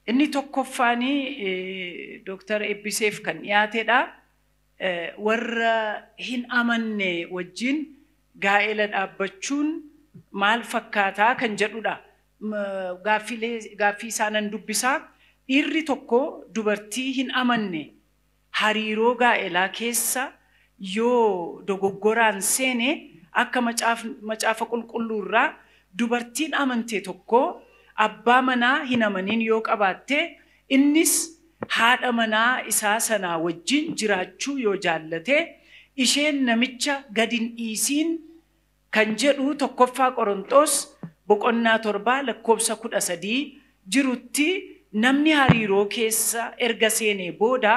Inni tokkoffaanii Dooktar Eebbiseef kan dhiyaatedha. Warra hin amanne wajjin gaa'ela dhaabbachuun maal fakkaataa kan jedhudha. Gaaffii isaanan dubbisaa. Dhiirri tokko dubartii hin amanne hariiroo gaa'elaa keessa yoo dogoggoraan seene akka macaafa qulqulluurraa dubartiin amante tokko abbaa manaa hin amanin yoo qabaatte innis haadha manaa isaa sanaa wajjin jiraachuu yoo jaallate isheen namicha gad hin dhiisiin kan jedhu tokkoffaa Qorontos boqonnaa 7 lakkoofsa 13 jirutti namni hariiroo keessa erga seenee booda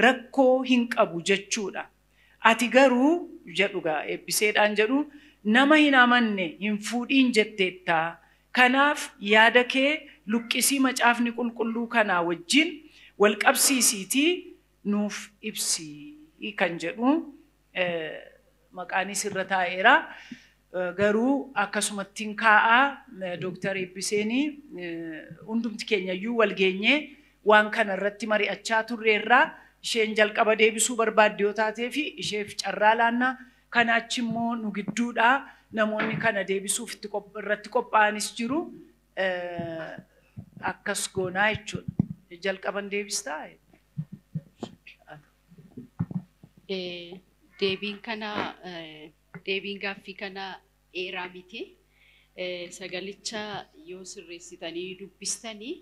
rakkoo hin qabu jechuudha. Ati garuu jedhugaa Eebbiseedhaan jedhu nama hin amanne hin fuudhiin jetteetta. Kanaaf yaada kee luqqisii macaafni qulqulluu kanaa wajjin wal qabsiisiitii nuuf ibsi kan jedhu maqaanis irra taa'eera. Garuu akkasumattiin kaa'aa Dooktar Eebbiseenii hundumti keenyayyuu wal geenyee waan kana irratti mari'achaa turreerraa isheen jalqaba deebisuu barbaadde yoo taatee fi isheef carraa laannaa kana achi immoo nu gidduudhaa namoonni kana deebisuuf irratti qophaa'anis jiru akkas goonaa jechuudha. Jalqaban deebistaa? Deebiin kana deebiin gaaffii kana dheeraa miti. Sagalicha yoo sirreessitanii dubbistanii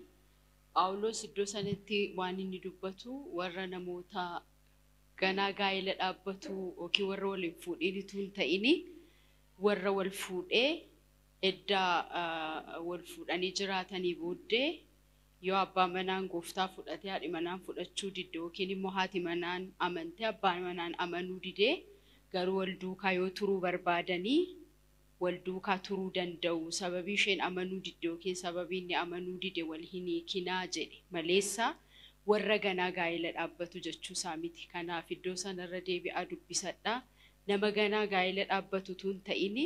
Phaawulos iddoo sanatti waan inni dubbatu warra namoota ganaa gaa'ela dhaabbatu yookiin warra wal hin fuudhinitu hin ta'ini warra wal fuudhee edda wal fuudhanii jiraatanii booddee yoo abbaa manaan gooftaa fudhatee haadhi manaan fudhachuu didde yookiin immoo haati manaan amantee abbaan manaan amanuu didee garuu wal duukaa yoo turuu barbaadanii wal duukaa turuu danda'u. Sababii isheen amanuu didde yookiin sababii inni amanuu dide wal hin hiikinaa jedhe maleessa warra ganaa gaa'ela dhaabbatu jechuu isaa miti. Kanaaf iddoo sanarra deebi'aa dubbisadha. Nama ganaa gaa'ela dhaabbatu tun ta'ini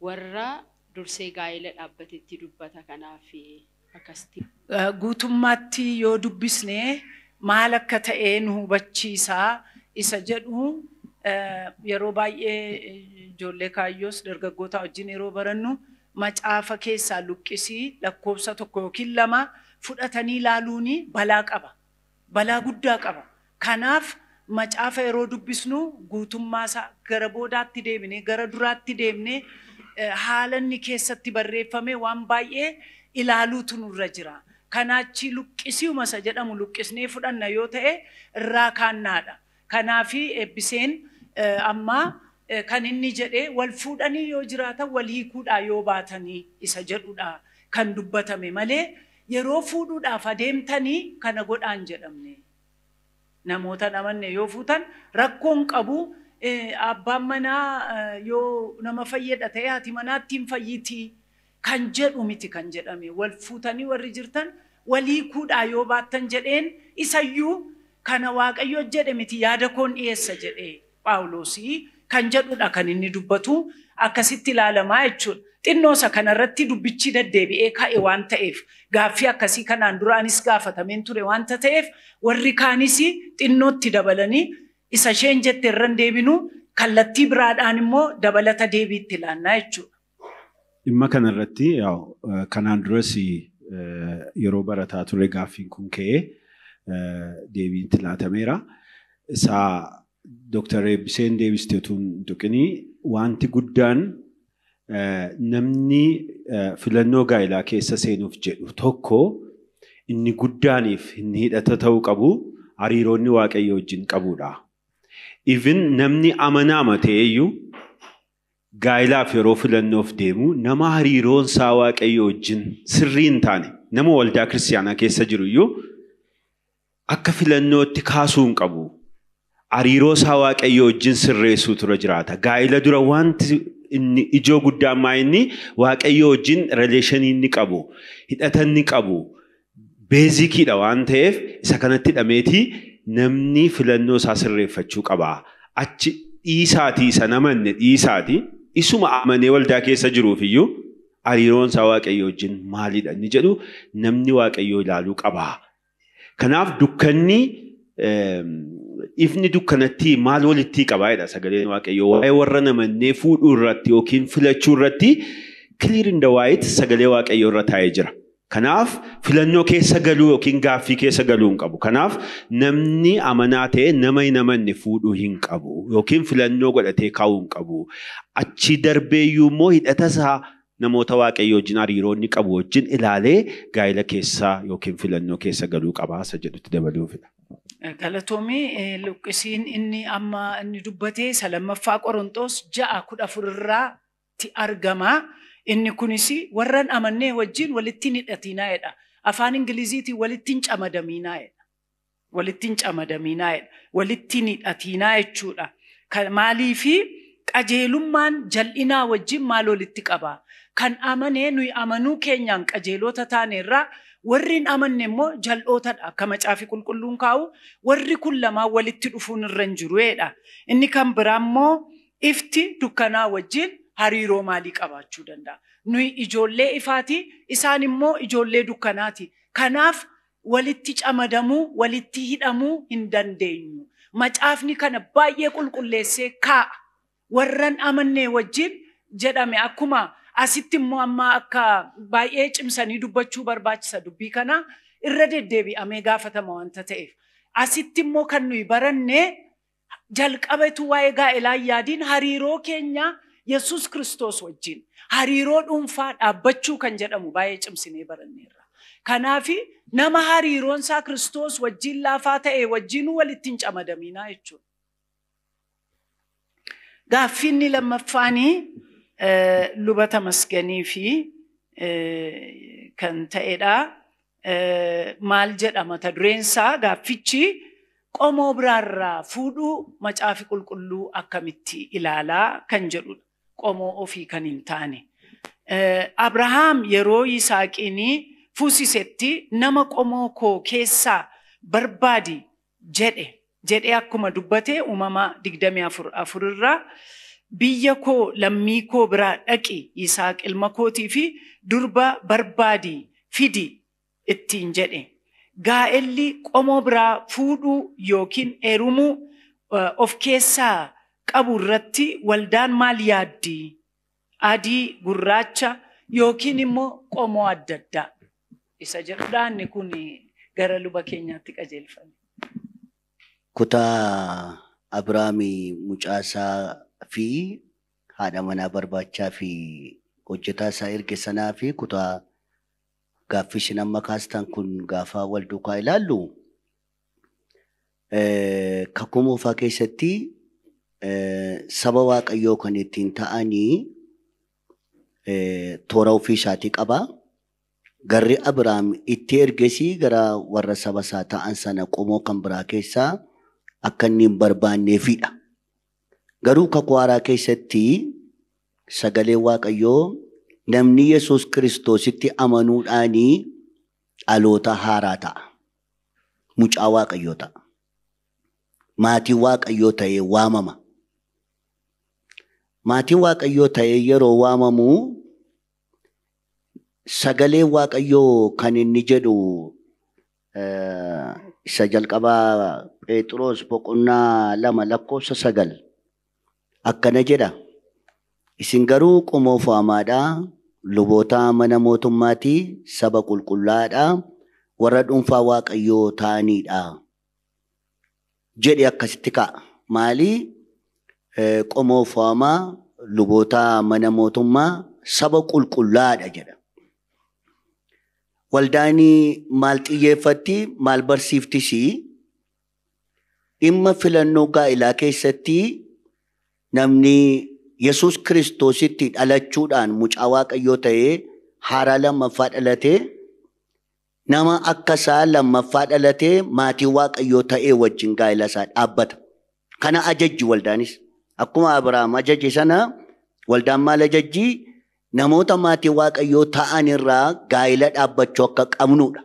warra dursee gaa'ela dhaabbatetti dubbata. Kanaaf akkasitti. Guutummaatti yoo dubbisne maal akka ta'e nu hubachiisaa isa jedhu yeroo baay'ee ijoollee kaayyoos dargaggoota wajjin yeroo barannu macaafa keessaa luqqisii lakkoofsa 1 yookiin 2 fudhatanii ilaaluun balaa qaba. Balaa guddaa qaba. Kanaaf macaafa yeroo dubbisnu guutummaa isaa gara boodaatti deemnee gara duraatti deemnee haala inni keessatti barreeffame waan baay'ee ilaaluutu nurra jira. Kanaachi luqqisiuma isa jedhamu luqqisnee fudhanna yoo ta'e irraa kaannaadha. Kanaafi Eebbiseen amma kan inni jedhee wal fuudhanii yoo jiraatan wal hiikuudhaa yoo baatanii isa jedhudha kan dubbatame malee yeroo fuudhuudhaaf adeemtanii kana godhaan jedhamne. Namoota namanne yoo fuutan rakkoon qabu abbaan manaa yoo nama fayyada ta'e haati manaatti hin fayyitii kan jedhu miti kan jedhame. Wal fuutanii warri jirtan wal hiikuudhaa yoo baattan jedheen isayyuu kana Waaqayyo jedhe miti yaada koon dhiyeessa jedhee Phaawulosii kan jedhudha kan inni dubbatu akkasitti ilaalamaa jechuudha. Xinnoosa kanarratti dubbichi deddeebi'ee ka'e waan ta'eef gaaffii akkasii kanaan duraanis gaafatameen ture waanta ta'eef warri kaanis xinnootti dabalanii isa isheen jette irra hin deebinu kallattii biraadhaan immoo dabalata deebiitti ilaannaa jechuudha. Dhimma kanarratti kanaan duras yeroo barataa ture gaaffiin kun ka'ee deebiin itti laatameera. Isaa Dooktar Eebbiseen deebistee utuu hin tuqinii wanti guddaan namni filannoo gaa'elaa keessa seenuuf jedhu tokko inni guddaaniif inni hidhata ta'uu qabu hariiroonni Waaqayyo wajjin qabudha. Even namni amanaama ta'eyyuu gaa'elaaf yeroo filannoof deemu nama hariiroon isaa Waaqayyo wajjin sirrii hin taane nama waldaa kiristaanaa keessa jiru iyyuu akka filannootti kaasuu hin qabu. Hariiroo isaa Waaqayyo wajjin sirreessuu tura jiraata. Gaa'ela dura wanti inni ijoo guddaan maa inni Waaqayyo wajjin rileeshinii inni qabu, hidhata inni qabu, beezikiidha waan ta'eef isa kanatti hidhameetii namni filannoo isaa sirreeffachuu qaba. Achi dhiisaatii isa namanne dhiisaatii isuma amanee waldaa keessa jiruuf iyyuu Hariiroon isaa Waaqayyoo wajjin maalidha inni jedhu namni Waaqayyoo ilaaluu qaba. Kanaaf dukkanni ifni dukkanatti maal walitti qabaa jedha sagaleen Waaqayyoo. Waa'ee warra namannee fuudhuu irratti yookiin filachuu irratti clear in the white sagalee Waaqayyoo irra taa'ee jira. Kanaaf filannoo keessa galuu yookiin gaaffii keessa galuu hin qabu. Kanaaf namni amanaa ta'e nama hin amanne fuudhuu hin qabu yookiin filannoo godhatee kaa'uu hin qabu. Achi darbeeyyuu immoo hidhata isaa namoota Waaqayyoo wajjin hariiroo inni qabu wajjin ilaalee gaa'ela keessa yookiin filannoo keessa galuu qaba isa jedhutti dabaluufidha. Galatoomii luqqisiin inni amma inni dubbate isa lammaffaa Qorontos 6:14 irratti argama. Inni kunis warra hin amannee wajjin walitti hin hidhatinaa jedha. Afaan Ingiliziitiin walitti hin camadaminaa jedha. Walitti hin camadaminaa jedha. Walitti hin hidhatinaa jechuudha. Maaliifi qajeelummaan jal'inaa wajjin maal walitti qaba? Kan amanee nuyi amanuu keenyaan qajeelota taanerraa warri hin amanne immoo jal'ootadha. Akka macaafi qulqulluun kaa'u warri kun lamaan walitti dhufuun irra hin jiru jedha. Inni kan biraa immoo ifti dukkanaa wajjin hariiroo maalii qabaachuu danda'a? Nuyi ijoollee ifaati, isaan immoo ijoollee dukkanaati. Kanaaf walitti camadamuu, walitti hidhamuu hin dandeenyu. Macaafni kana baay'ee qulqulleessee kaa'a. Warra hin amannee wajjin jedhame akkuma asitti immoo amma akka baay'ee cimsanii dubbachuu barbaachisa dubbii kana irra deddeebi'amee gaafatama wanta ta'eef. Asitti immoo kan nuyi baranne jalqabatu waa'ee gaa'elaa yaadiin hariiroo keenya Yesuus Kiristoos wajjin hariiroo dhuunfaa dhaabbachuu kan jedhamu baay'ee cimsinee baranneerra. Kanaaf nama hariiroon isaa Kiristoos wajjin laafaa ta'e wajjin walitti hin camadaminaa jechuudha. Gaaffiin lammaffaanii luba Tamasganii fi kan ta'edha. Maal jedha mata dureen isaa gaaffichi qomoo biraarraa fuudhuu macaafi qulqulluu akkamitti ilaalaa kan jedhudha. Qomoo ofii kan hin taane. Abrahaam yeroo Yisaaqiin fuusisetti nama qomoo koo keessaa barbaadi jedhee akkuma dubbate uumama 24:4 irraa biyya koo lammii koo biraa dhaqi Yisaaq ilma kootii fi durba barbaadi fidi ittiin jedhe. Gaa'elli qomoo biraa fuudhuu yookiin heerumuu of keessaa qabu irratti waldaan maal yaaddi? Adii, gurraacha yookiin immoo qomoo adda addaa. Isa jedhudha inni kun gara luba keenyaatti qajeelfame. Kutaa Abiraamii mucaasaa fi haadha manaa barbaachaa fi hojjetaa isaa erge sanaa fi kutaa gaaffii isin amma kaastan kun gaafa wal duukaa ilaallu kakuu moofaa keessatti saba Waaqayyoo kan ittiin ta'anii toora ofii isaatii qaba. Garri Abiraam itti ergesii gara warra saba isaa ta'an sana qomoo kan biraa keessaa akka inni hin barbaanneefidha. Garuu kakuu haaraa keessatti sagalee Waaqayyoo namni Yesuus Kiristoositti amanuudhaanii dhaloota haaraa ta'a. Mucaa Waaqayyoo ta'a. Maatii Waaqayyoo ta'ee waamama. Maatii Waaqayyoo ta'ee yeroo waamamu sagalee Waaqayyoo kan inni jedhu isa jalqabaa Phexros boqonnaa 2 lakkoofsa 9 akkana jedha. Isin garuu qomoo fo'amaadha, luboota mana mootummaatii, saba qulqullaadha, warra dhuunfaa Waaqayyoo ta'aniidha jedhe akkasitti ka'a. Maali? Qomoo fo'amaa, luboota mana mootummaa, saba qulqullaadha jedha. Waldaanii maal xiyyeeffatti, maal barsiiftisii? Dhimma filannoo gaa'elaa keessatti namni Yesuus Kiristoositti dhalachuudhaan mucaa Waaqayyoo ta'ee haaraa lammaffaa dhalatee nama akka isaa lammaffaa dhalatee maatii Waaqayyoo ta'ee wajjin gaa'ela isaa dhaabbata. Kana ajajji waldaanis. Akkuma Abiraam ajaje sana waldaan maal ajajji? Namoota maatii Waaqayyoo ta'an irraa gaa'ela dhaabbachuu akka qabnudha.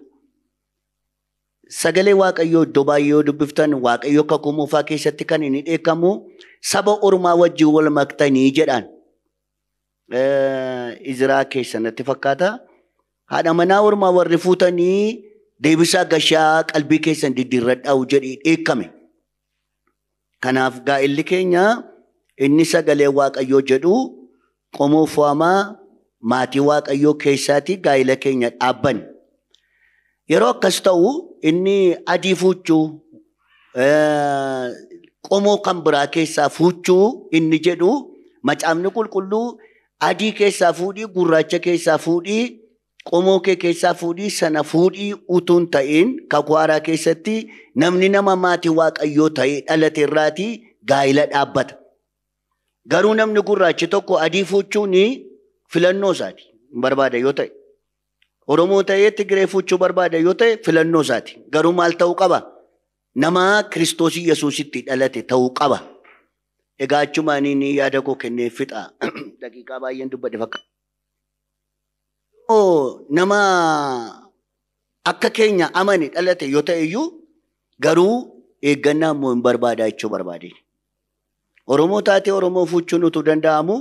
Sagalee Waaqayyoo iddoo baay'ee yoo dubbiftan Waaqayyoo kakuu moofaa keessatti kan inni dheekkamu saba ormaa wajjin wal maktanii jedhaan. Izraa keessa natti fakkaata. Haadha manaa ormaa warri fuutanii deebisaa gashaa qalbii keessan diddiirradhaa jedhee dheekkame. Kanaaf gaa'illi keenya inni sagalee Waaqayyoo jedhu qomoo fo'amaa maatii Waaqayyoo keessaati gaa'ila keenya dhaabban. Yeroo akkas ta'u inni adii fuuchuu qomoo kan biraa keessaa fuuchuu inni jedhu macaafni qulqulluu adii keessaa fuudhii gurraacha keessaa fuudhii qomoo kee keessaa fuudhii sana fuudhii utuu hin ta'in kakuu haaraa keessatti namni nama maatii Waaqayyoo ta'ee dhalate irraatii gaa'ila dhaabbata. Garuu namni gurraachi tokko adii fuuchuun filannoo isaati hin barbaada yoo ta'e. Oromoo ta'ee Tigree fuuchuu barbaada yoo ta'e filannoo isaati. Garuu maal ta'uu qaba? Nama Kiristoos Yesuusitti dhalate ta'uu qaba. Egaa achumaan inni yaada koo kennee fixa. Daqiiqaa baay'een dubbadhe fakkaata. Nama akka keenya amane dhalate yoo ta'e iyyuu garuu eeggannaa immoo hin barbaada jechuu barbaade. Oromoo taatee Oromoo fuuchuun utuu danda'amu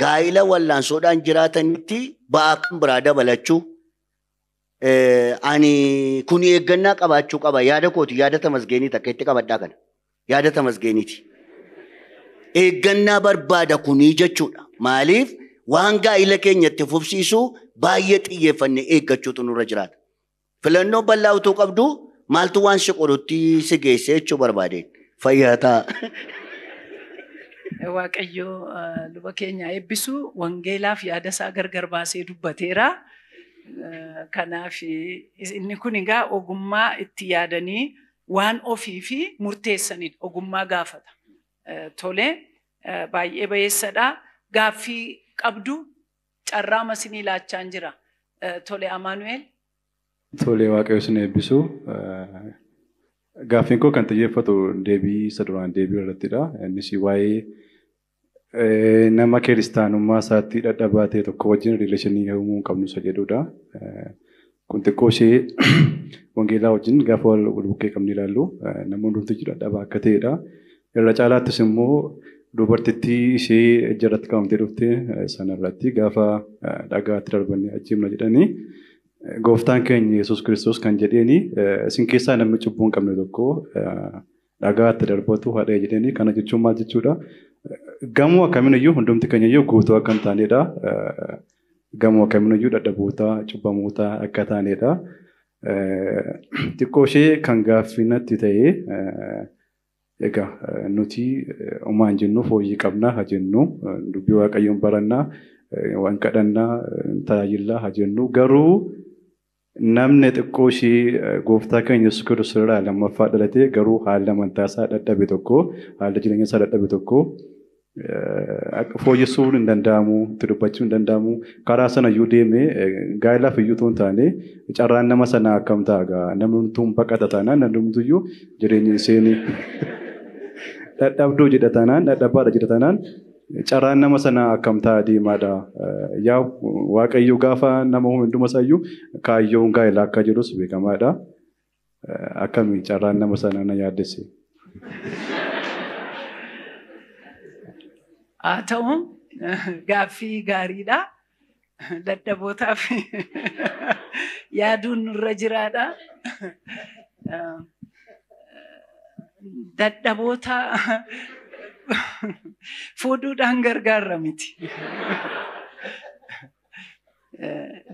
gaa'ila wallaansoodhaan jiraatanitti ba'aa kan biraa dabalachuu. Ani kun eeggannaa qabaachuu qaba. Yaada kooti yaada Tamasgeeniiti akka itti qabadhaa kana. Yaada Tamasgeeniiti. Eeggannaa barbaada kunii jechuudha. Maaliif waan gaa'ila keenyatti fufsiisu baay'ee xiyyeeffannee eeggachuutu nurra jiraata. Filannoo bal'aa utuu qabdu maaltu waan si qorutti si geesse jechuu barbaadeen. Fayyaa ta'a. Waaqayyo luba keenya eebbisu wangeelaaf yaada isaa gargar baasee dubbateera. Kanaaf inni kun egaa ogummaa itti yaadanii waan ofii fi murteessanidha. Ogummaa gaafata. Tole baay'ee bayeessadha. Gaaffii qabdu carraa masinii laachaan jira. Tole Amaanu'eel. Tole Waaqayyo isin eebbisu. Gaaffiin koo kan xiyyeeffatu deebii isa duraan deebii irrattidha. Innis waa'ee nama kiristaanummaa isaatti dadhabaa ta'e tokko wajjin riileeshinii uumuu hin qabnu isa jedhudha. Kun xiqqoo ishee wangeelaa wajjin gaafa wal bukkee qabni ilaallu nama hundumtuu dadhabaa akka ta'edha. Irra caalaattis immoo dubartittii ishee ejjarratti qabamtee dhufte sanarratti gaafa dhagaatti darbanii ajjeefna jedhanii gooftaan keenya Yesuus Kiristoos kan jedheeni isin keessaa namni cubbuu hin qabne tokko dhagaatti darbatu hadhee jedheeni kana jechuun maal jechuudha? Gamoo akkamiin hundumti keenya iyyuu guutuu akka hin taanedha. Gamoo akkamiin iyyuu dadhaboota, cubbamoota akka taanedha. Xiqqoo ishee kan gaaffii natti ta'e egaa nuti homaa hin jennu fooyyii qabna haa jennu dubbii Waaqayyoon barannaa waan kadhannaa tajaajilaa haa jennu garuu namni xiqqoo ishee gooftaa keenya Yesuus Kiristoos irraa lammaffaa dhalate garuu haala amantaa isaa dadhabe tokko haala jireenya isaa dadhabe tokko fooyyessuun hin danda'amu itti dubbachuun hin danda'amu karaa sana iyyuu deemee gaa'ilaaf iyyuu otoo hin taane carraan nama sanaa akkam ta'a gaa namni hundumtuu baqata taanaan namni hundumtuu iyyuu jireenyi isheen dadhabduu jedha taanaan dadhabaadha jedha taanaan carraan nama sanaa akkam ta'a deemaadha. Yaa Waaqayyo gaafa nama hunduma isaayyuu kaayyoon gaa'elaa akka jirus beekamaadha. Akkami carraan nama sanaa na yaaddesse. Haa ta'u gaaffii gaariidha. Dadhabootaaf yaaduun nurra jiraadha. Dadhaboota fuudhuudhaan gargaarra miti.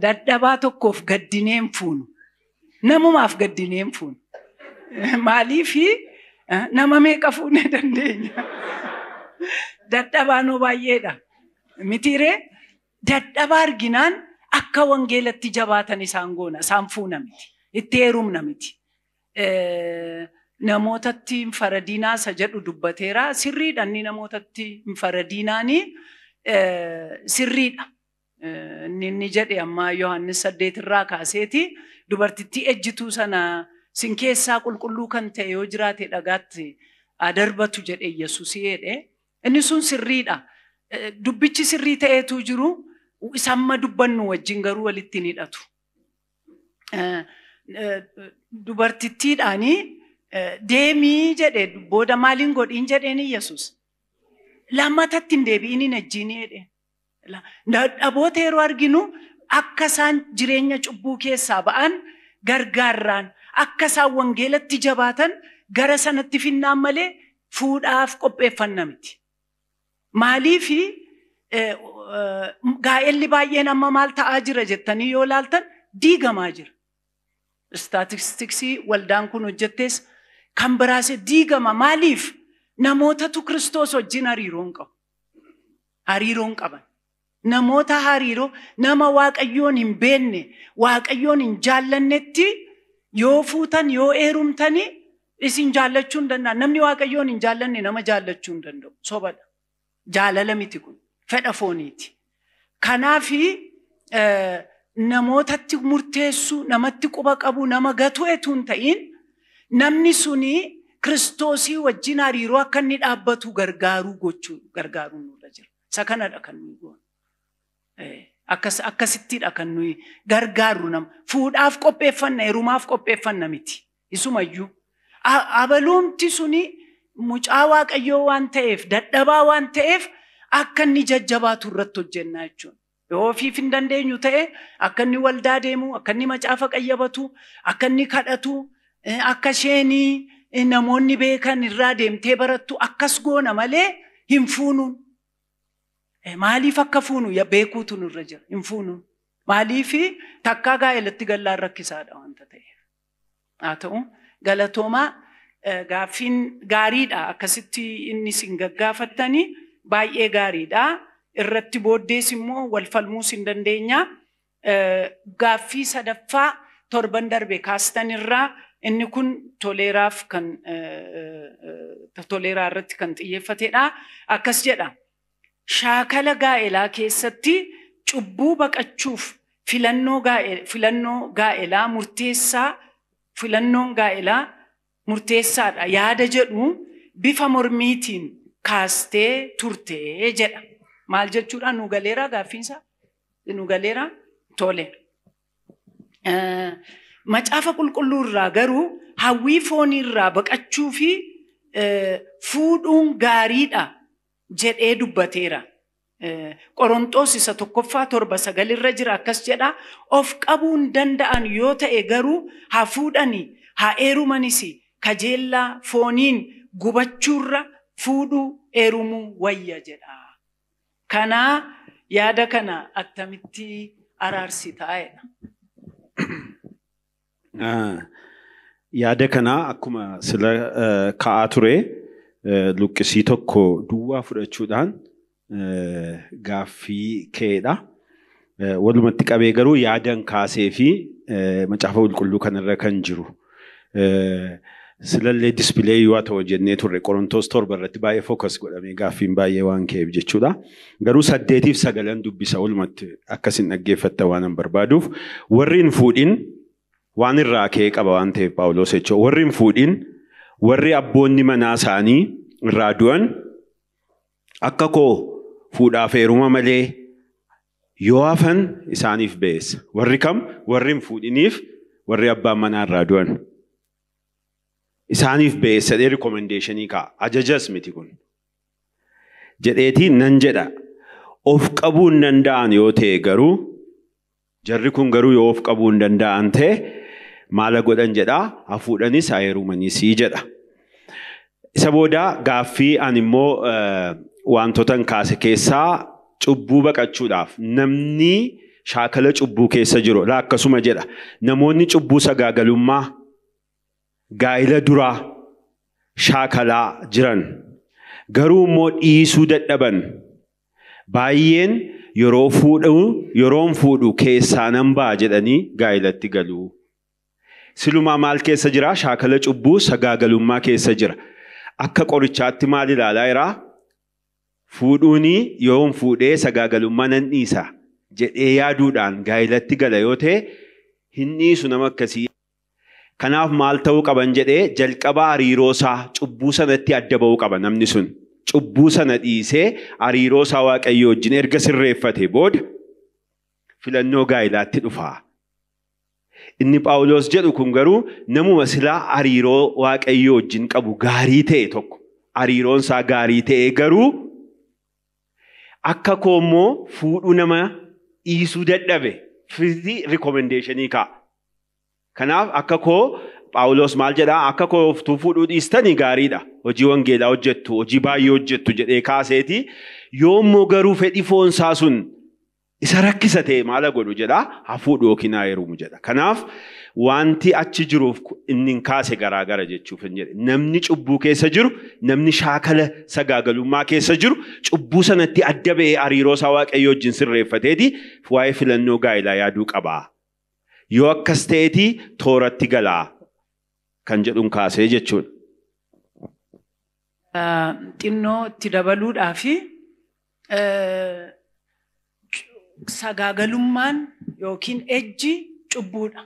Dadhabaa tokkoof gaddinee hin fuunu. Namumaaf gaddinee hin fuunu. Maaliifi nama meeqa fuunee dandeenya? Dadhabaanoo baay'eedha. Mitiiree dadhabaa arginaan akka wangeelatti jabaatan isaan goona. Isaan fuuna miti. Itti heerumna miti. Namootatti hin faradinaa isa jedhu dubbateera. Sirriidha inni namootatti hin faradinaanii sirriidha. Inni jedhe amma Yohaannis 8 irraa kaaseeti dubartittii ejjituu sana sin keessaa qulqulluu kan ta'e yoo jiraate dhagaatti darbatu jedhe Yesuus jedhe. Inni sun sirriidha. Dubbichi sirrii ta'eetu jiru isa amma dubbannu wajjin garuu walitti hin hidhatu. Dubartittiidhaanii deemii jedhe booda maaliin godhiin jedheen Yesuus. Lammatatti hin deebi'in hin ejjiin jedhe. Dadhaboota yeroo arginu akka isaan jireenya cubbuu keessaa ba'an gargaarraan akka isaan wangeelatti jabaatan gara sanatti finnaan malee fuudhaaf qopheeffanna miti. Maaliifi gaa'elli baay'een amma maal ta'aa jira jettanii yoo laaltan diigamaa jira. Istaatistiksii waldaan kun hojjettes kan biraase diigama. Maaliif? Namootatu Kiristoos wajjin hariiroo hin qabu. Hariiroo hin qaban. Namoota hariiroo nama Waaqayyoon hin beekne, Waaqayyoon hin jaallannetti yoo fuutan yoo heerumtanii isin jaallachuu hin danda'an. Namni Waaqayyoon hin jaallanne nama jaallachuu hin danda'u. Sobadha. Jaalala miti kun. Fedha fooniiti. Kanaafi namootatti murteessuu, namatti quba qabu, nama gatu etuu hin ta'in namni suni Kiristoosii wajjin hariiroo akka inni dhaabbatu gargaaruu gochuu gargaaruun nurra jira. Isa kanadha kan nuyi goonu. Akkasittidha kan nuyi gargaarru nama. Fuudhaaf qopheeffanna, heerumaaf qopheeffanna miti. Isumayyuu. Abaluumti suni mucaa Waaqayyoo waan ta'eef, dadhabaa waan ta'eef akka inni jajjabaatu irratti hojjennaa jechuudha. Yoo ofiif hin dandeenyu ta'e akka inni waldaa deemu, akka inni macaafa qayyabatu, akka inni kadhatu, akka isheenii namoonni beekan irraa deemtee barattu akkas goona malee hin fuunuun. Maaliif akka fuunu beekuutu nurra jira. Hin fuunuun. Maaliif takkaa gaa'elatti gallaan rakkisaadha wanta ta'eef. Haa ta'u galatoomaa gaaffiin gaariidha. Akkasitti inni isin gaggaafattanii baay'ee gaariidha. Irratti booddees immoo wal falmuus hin dandeenya. Gaaffii sadaffaa torban darbe kaastan irraa inni kun toleeraaf kan toleeraa irratti kan xiyyeeffatedha. Akkas jedha. Shaakala gaa'elaa keessatti cubbuu baqachuuf filannoo gaa'elaa murteessaa filannoon gaa'elaa murteessaadha yaada jedhu bifa mormiitiin kaastee turte jedha. Maal jechuudha? Nu galeera gaaffiinsa? Nu galeera? Tole. Macaafa qulqulluu irraa garuu hawwii foonii irraa baqachuu fi fuudhuun gaariidha jedhee dubbateera. Qorontoos isa 1 7-9 irra jira akkas jedha. Of qabuu hin danda'an yoo ta'e garuu haa fuudhanii haa heerumanis kajeellaa fooniin gubachuurra fuudhuu heerumuu wayya jedha. Kanaa yaada kana attamitti araarsitaa jedha. Yaada kana akkuma sila ka'aa ture luqqisii tokko duwwaa fudhachuudhaan gaaffii ka'edha. Walumatti qabee garuu yaadan kaasee fi macaafa qulqulluu kanarra kan jiru. Silallee dispilee yoo ta'u jennee turre Qorontoos 7 irratti baay'ee fookas godhamee gaaffiin baay'ee waan ka'eef jechuudha. Garuu 8 fi 9 dubbisa walumatti akkasin dhaggeeffatta waan hin barbaaduuf warri hin fuudhin waan irraa ka'ee qaba waan ta'eef Phaawulos jechuudha. Warri hin fuudhin warri abboonni manaa isaanii irraa du'an akka koo fuudhaaf heeruma malee yoo hafan isaaniif beessa. Warri kam? Warri hin fuudhiniif warri abbaan manaa irraa du'an. Isaaniif beessa jedhee rikomendeeshinii kaa'a. Ajajas miti kun. Jedheetii nan jedha. Of qabuu hin danda'an yoo ta'e garuu jarri kun garuu yoo of qabuu hin danda'an ta'e maala godhan jedhaa haa fuudhanis haa heerumanis jedha. Isa booda gaaffii ani immoo wantoota kaase keessaa cubbuu baqachuudhaaf namni shaakala cubbuu keessa jiru akkasuma jedha. Namoonni cubbuu sagaagalummaa gaa'ila duraa shaakalaa jiran garuu immoo dhiisuu dadhaban baay'een yeroon fuudhu keessaa nan ba'a jedhanii gaa'ilatti galu. Silumaa maal keessa jira? Shaakala cubbuu sagaagalummaa keessa jira. Akka qorichaatti maal ilaalaa jiraa? Fuudhuuni yoon fuudhee sagaagalummaa nan dhiisa jedhee yaaduudhaan gaa'ilatti gala yoo ta'e hin dhiisu nama akkasii. Kanaaf maal ta'uu qaban jedhee jalqaba hariiroo isaa cubbuu sanatti adda ba'uu qaba namni sun. Cubbuu sana dhiisee hariiroo isaa Waaqayyoo wajjin erga sirreeffate booda filannoo gaa'ilaatti dhufa. Inni Phaawulos jedhu kun garuu namuma silaa hariiroo Waaqayyoo wajjin qabu gaarii ta'e tokko hariiroon isaa gaarii ta'e garuu Akka koo immoo fuudhuu nama dhiisuu dadhabe firii rikomendeeshinii kaa'a. Kanaaf akka koo Phaawulos maal jedhaa akka koo oftuu fuudhuu dhiistanii gaariidha. Hojii wangeelaa hojjettu, hojii baay'ee hojjettu jedhee kaaseeti. Yoommoo garuu fedhii foonsaa sun isa rakkisa ta'e maal godhu jedhaa haa fuudhu yookiin haa heerumu jedha. Kanaaf wanti achi jiruuf inni kaase garaagara jechuuf hin jedhe. Namni cubbuu keessa jiru, namni shaakala sagaagalummaa keessa jiru, cubbuu sanatti adda ba'ee hariiroo isaa Waaqayyoo wajjin sirreeffateeti waa'ee filannoo gaa'elaa yaaduu qaba. Yoo akkas ta'eeti tooratti galaa kan jedhuun kaasee jechuudha. Xinnoo itti dabaluudhaafi sagaagalummaan yookiin ejji cubbuudha.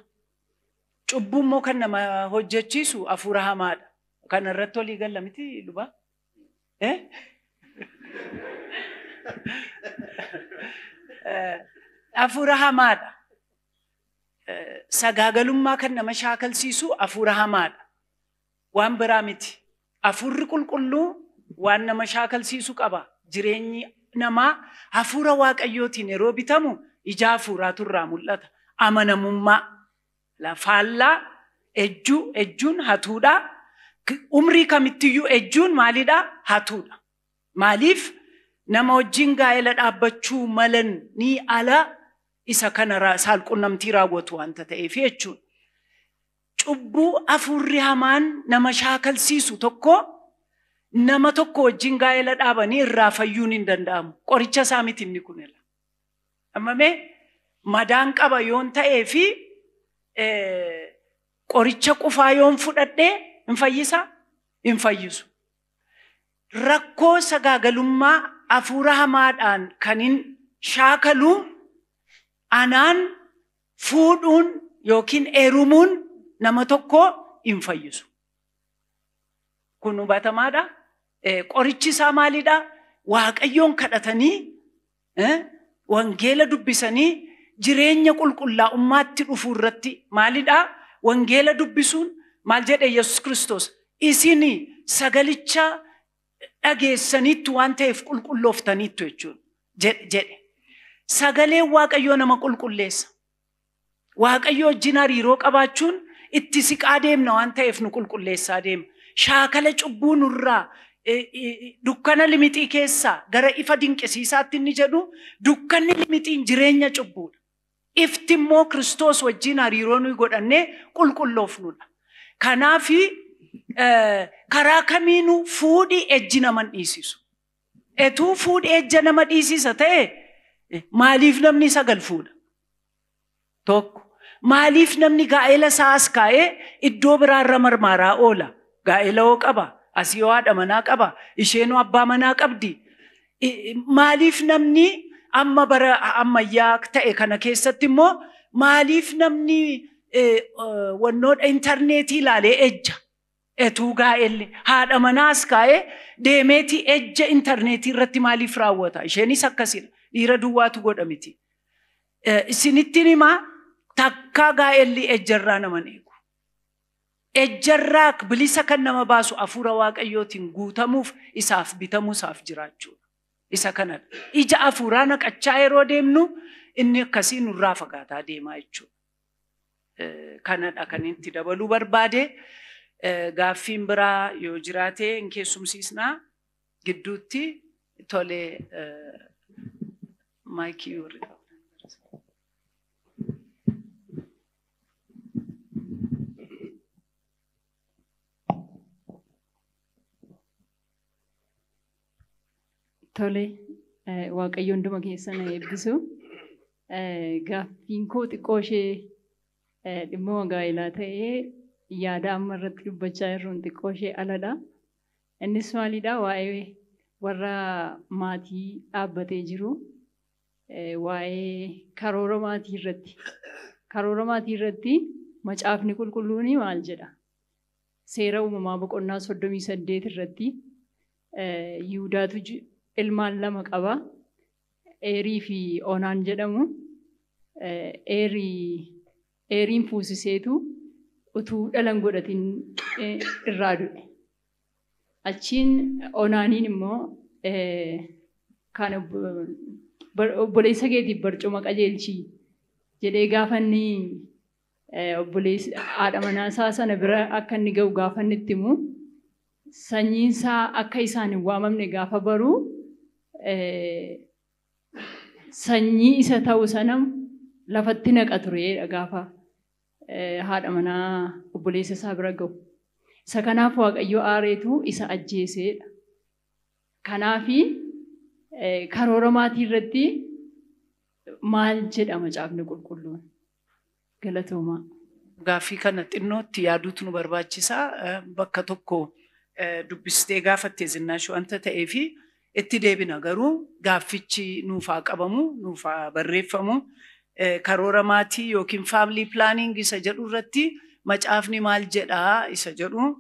Cubbuu immoo kan nama hojjechiisu hafuura hamaadha. Kana irratti walii galla miti luba? Hafuura hamaadha. Sagaagalummaa kan nama shaakalsiisu hafuura hamaadha. Waan biraa miti. Hafuurri qulqulluu waan nama shaakalsiisu qaba. Jireenyi namaa hafuura Waaqayyootiin yeroo bitamu ija hafuuraatu irraa mul'ata. Amanamummaa, faallaa, ejjuu, ejjuun hatuudha. Umrii kamittiyyuu ejjuun maalidha? Hatuudha. Maaliif nama wajjin gaa'ela dhaabbachuu malan ni ala isa kana saalqunnamtii raawwatu waanta ta'eef jechuudha. Cubbuu hafuurri hamaan nama shaakalsiisu tokko nama tokko wajjin gaa'ela dhaabanii irraa fayyuun hin danda'amu. Qoricha isaa miti inni kun. Amma mee madaan qaba yoon ta'ee fi qoricha qufaa yoon fudhadhee hin fayyisaa? Hin fayyisu. Rakkoo sagaagalummaa hafuura hamaadhaan kan hin shaakalu anaan fuudhuun yookiin heerumuun nama tokko hin fayyisu. Kun hubatamaadha. Qorichi isaa maalidha? Waaqayyoon kadhatanii wangeela dubbisanii jireenya qulqullaa'ummaatti dhufuu irratti maalidha? Wangeela dubbisuun maal jedhe Yesuus Kiristoos? Isin sagalicha dhageessaniittu waan ta'eef qulqullooftaniittu jechuudha jedhe. Sagaleen Waaqayyoo nama qulqulleessa. Waaqayyoo wajjin hariiroo qabaachuun itti siqaa deemna waan ta'eef nu qulqulleessaa deema. Shaakala cubbuu nurraa dukkana limixii keessaa gara ifa dinqisiisaatti inni jedhu dukkanni limixiin jireenya cubbuudha. Ifti immoo Kiristoos wajjin hariiroo nuyi godhannee qulqulloofnudha. Kanaafi karaa kamiinuu fuudhii ejji nama dhiisisu. Etuu fuudhii ejja nama dhiisisa ta'e maaliif namni sagal fuudha? Tokko. Maaliif namni gaa'ela isaa as kaa'ee iddoo biraarra marmaaraa oola? Gaa'ela hoo qaba, asii hoo haadha manaa qaba, isheenoo abbaa manaa qabdi. Maaliif namni amma bara ammayyaa ta'e kana keessatti immoo maaliif namni wannoodha intarneetii ilaalee ejja? Etuu gaa'elli haadha manaa as kaa'ee deemeetii ejja intarneetii irratti maaliif raawwata? Isheenis akkasidha. Dhiira duwwaatu godha miti. Isinittiin himaa takkaa gaa'elli ejjarraa nama eegu. Ejjarraa bilisa kan nama baasu hafuura Waaqayyootiin guutamuuf isaaf bitamuu isaaf jiraachuudha. Isa kanadha. Ija hafuuraa naqachaa yeroo deemnu inni akkasii nurraa fagaataa deemaa jechuudha. Kanadha kan itti dabaluu barbaade. Gaaffiin biraa yoo jiraate hin keessumsiisnaa gidduutti tolee maayikii warri qabu. Tole, Waaqayyo hunduma keessan eebbisu. Gaaffiin koo xiqqoo ishee dhimma gaa'elaa ta'ee yaada amma irratti dubbachaa jirruun xiqqoo ishee aladha. Innis maalidha? Waa'ee warra maatii dhaabbatee jiru, waa'ee karoora maatii irratti. Karoora maatii irratti macaafni qulqulluun maal jedha? Seera uumamaa boqonnaa 38 irratti Yihudaatu ilmaan lama qaba. Eerii fi Onaan jedhamu. Eeriin fuusiseetu utuu dhalan godhatin irraa du'e. Achiin Onaaniin immoo Kan obboleessa keetiif barcuma qajeelchi jedhee gaafa inni obboleessa haadha manaa isaa sana bira akka inni ga'u gaafa inni itti himu sanyiin isaa akka isaan hin waamamne gaafa baru sanyii isa ta'u sana lafatti naqa tureedha gaafa haadha manaa obboleessa isaa bira ga'u. Isa kanaaf Waaqayyo aareetu isa ajjeeseedha. Kanaafi karoora maatii irratti maal jedha macaafni qulqulluun? Galatoomaa. Gaaffii kana xinnootti yaaduutu nu barbaachisa. Bakka tokko dubbistee gaafatte Zinnaashii wanta ta'eefi itti deebina garuu gaaffichi nuuf haa qabamu, nuuf haa barreeffamu. Karoora maatii yookiin family planning isa jedhu irratti macaafni maal jedhaa isa jedhu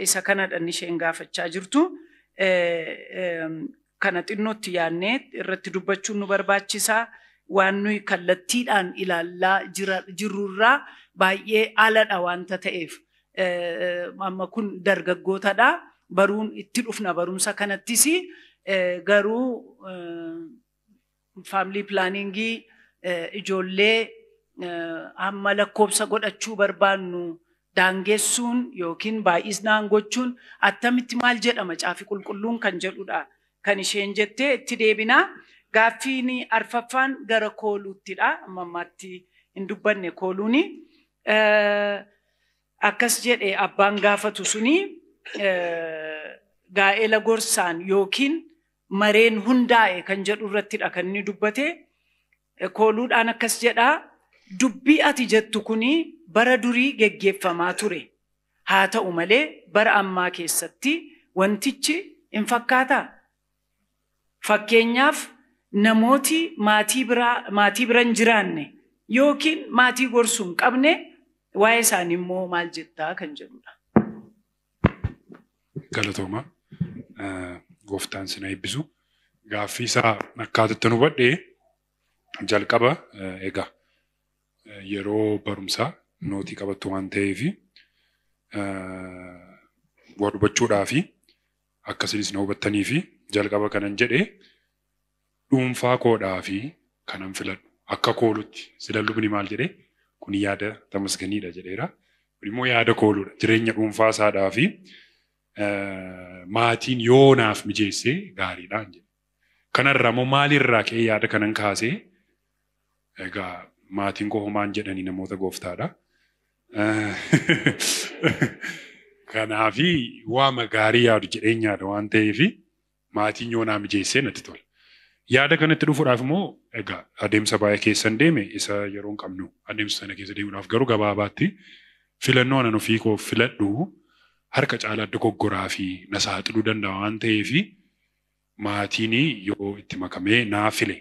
isa kanadha inni isheen gaafachaa jirtu. Kana xinnootti yaadnee irratti dubbachuun nu barbaachisa. Waan nuyi kallattiidhaan ilaallaa jirrurraa baay'ee aladha wanta ta'eef. Amma kun dargaggootadha. Baruun itti dhufna barumsa kanattis garuu family planningii ijoollee hamma lakkoobsa godhachuu barbaannu daangessuun yookiin baay'isnaan gochuun attamitti maal jedha macaafi qulqulluun kan jedhudha. Kan isheen jettee itti deebinaa. Gaaffiin arfaffaan gara kooluuttidha. Amma ammaatti hin dubbanne kooluuni. Akkas jedhe abbaan gaafatu suni gaa'ela gorsaan yookiin mareen hundaa'e kan jedhu irrattidha kan inni dubbate. Kooluudhaan akkas jedhaa. Dubbii ati jettu kuni bara durii geggeeffamaa ture. Haa ta'u malee bara ammaa keessatti wantichi hin fakkaataa? Fakkeenyaaf namooti maatii bira hin jiraanne yookiin maatii gorsuu hin qabne waa'ee isaanii immoo maal jettaa kan jedhudha. Galatooma. Gooftaan sina eebbisu. Gaaffii isaa akkaataatti nu hubadhe jalqaba egaa yeroo barumsaa nootii qabattu waan ta'eef waa hubachuudhaa fi akkasinis na hubattanii fi jalqaba kanan jedhe dhuunfaa koodhaa fi kanan filadhu akka koolutti sila lubni maal jedhe kun yaada Tamasganiidha jedheera. Kun immoo yaada kooluudha. Jireenya dhuunfaa isaadhaa fi maatiin yoo naaf mijeesse gaariidhaan jedhe. Kanarraa immoo maalirraa ka'ee yaada kanan kaasee egaa maatiin koo homaan jedhanii namoota gooftaadha. Kanaafi waama gaarii yaadu jedheen yaada waan ta'eef maatiin yoo naa mijeessee natti tola. Yaada kanatti dhufuudhaaf immoo egaa adeemsa baay'ee keessan deeme isa yeroo hin qabnu adeemsa sana keessa deemuudhaaf garuu gabaabaatti filannoo anan ofii koo filadhu harka caalaa dogoggoraa fi na saaxiluu danda'a waan ta'eef maatiin yoo itti makamee naa file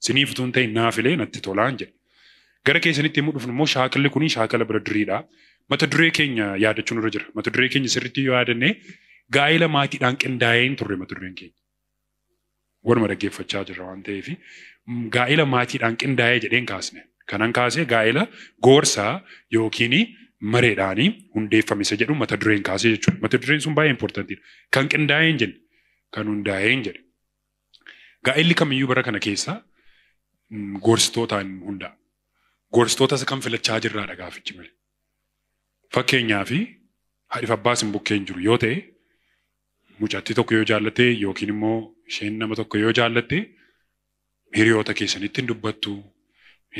siniif utuu hin ta'in naa file natti tolaan jedhe. Gara keessanitti immoo dhufnu immoo shaakalli kun shaakala bara duriidha. Mata duree keenya yaadachuun irra jira. Mata duree keenya sirriitti yoo yaadanne gaa'ela maatiidhaan qindaa'ee hin turre mata dureen keenya. Waanuma dhaggeeffachaa jirra waan ta'eef gaa'ela maatiidhaan qindaa'ee jedheen kaasne. Kanan kaasee gaa'ela gorsaa yookiin mareedhaan hundeeffame isa jedhu mata dureen kaasee jechuudha. Mata dureen sun baay'ee importantiidha. Kan qindaa'ee hin jenne kan hundaa'ee hin jedhe. Gaa'elli kamiyyuu bara kana keessa gorsitootaan hundaa'a. Gorsitoota isa kan filachaa jirraadha gaafichi malee. Fakkeenyaaf haadhiif abbaas hin bukkeen jiru yoo ta'e mucattii tokko yoo jaallatte yookiin immoo isheen nama tokko yoo jaallatte hiriyoota keessanitti hin dubbattu.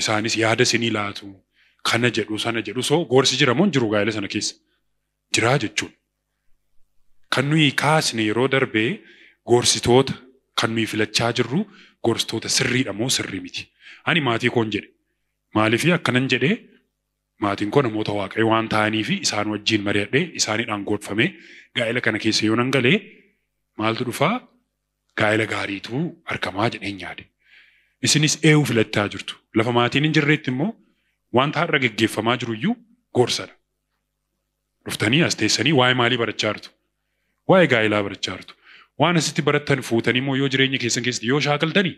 Isaanis yaada isinii laatu. Kana jedhu sana jedhu soo gorsi jira moo hin jiru gaa'ela sana keessa? Jiraa jechuudha. Kan nuyi kaasne yeroo darbee gorsitoota kan nuyi filachaa jirru gorsitoota sirriidha moo sirrii miti? Ani maatii koon jedhe. Maaliif akkanan jedhee maatiin koo namoota waaqayyo waan ta'anii fi isaan wajjin mari'adhee isaaniidhaan gorfamee gaa'ela kana keessa yoo nan galee maaltu dhufaa gaa'ela gaariitu argamaa jedheen yaade. Isinis eeyyuu filachaa jirtu. Lafa maatiin hin jirreetti immoo wanta har'a geggeeffamaa jiru iyyuu gorsadha. Dhuftanii as teessanii waa'ee maalii barachaa jirtu? Waa'ee gaa'elaa barachaa jirtu. Waan asitti barattan fuutanii immoo yoo jireenya keessan keessatti yoo shaakaltanii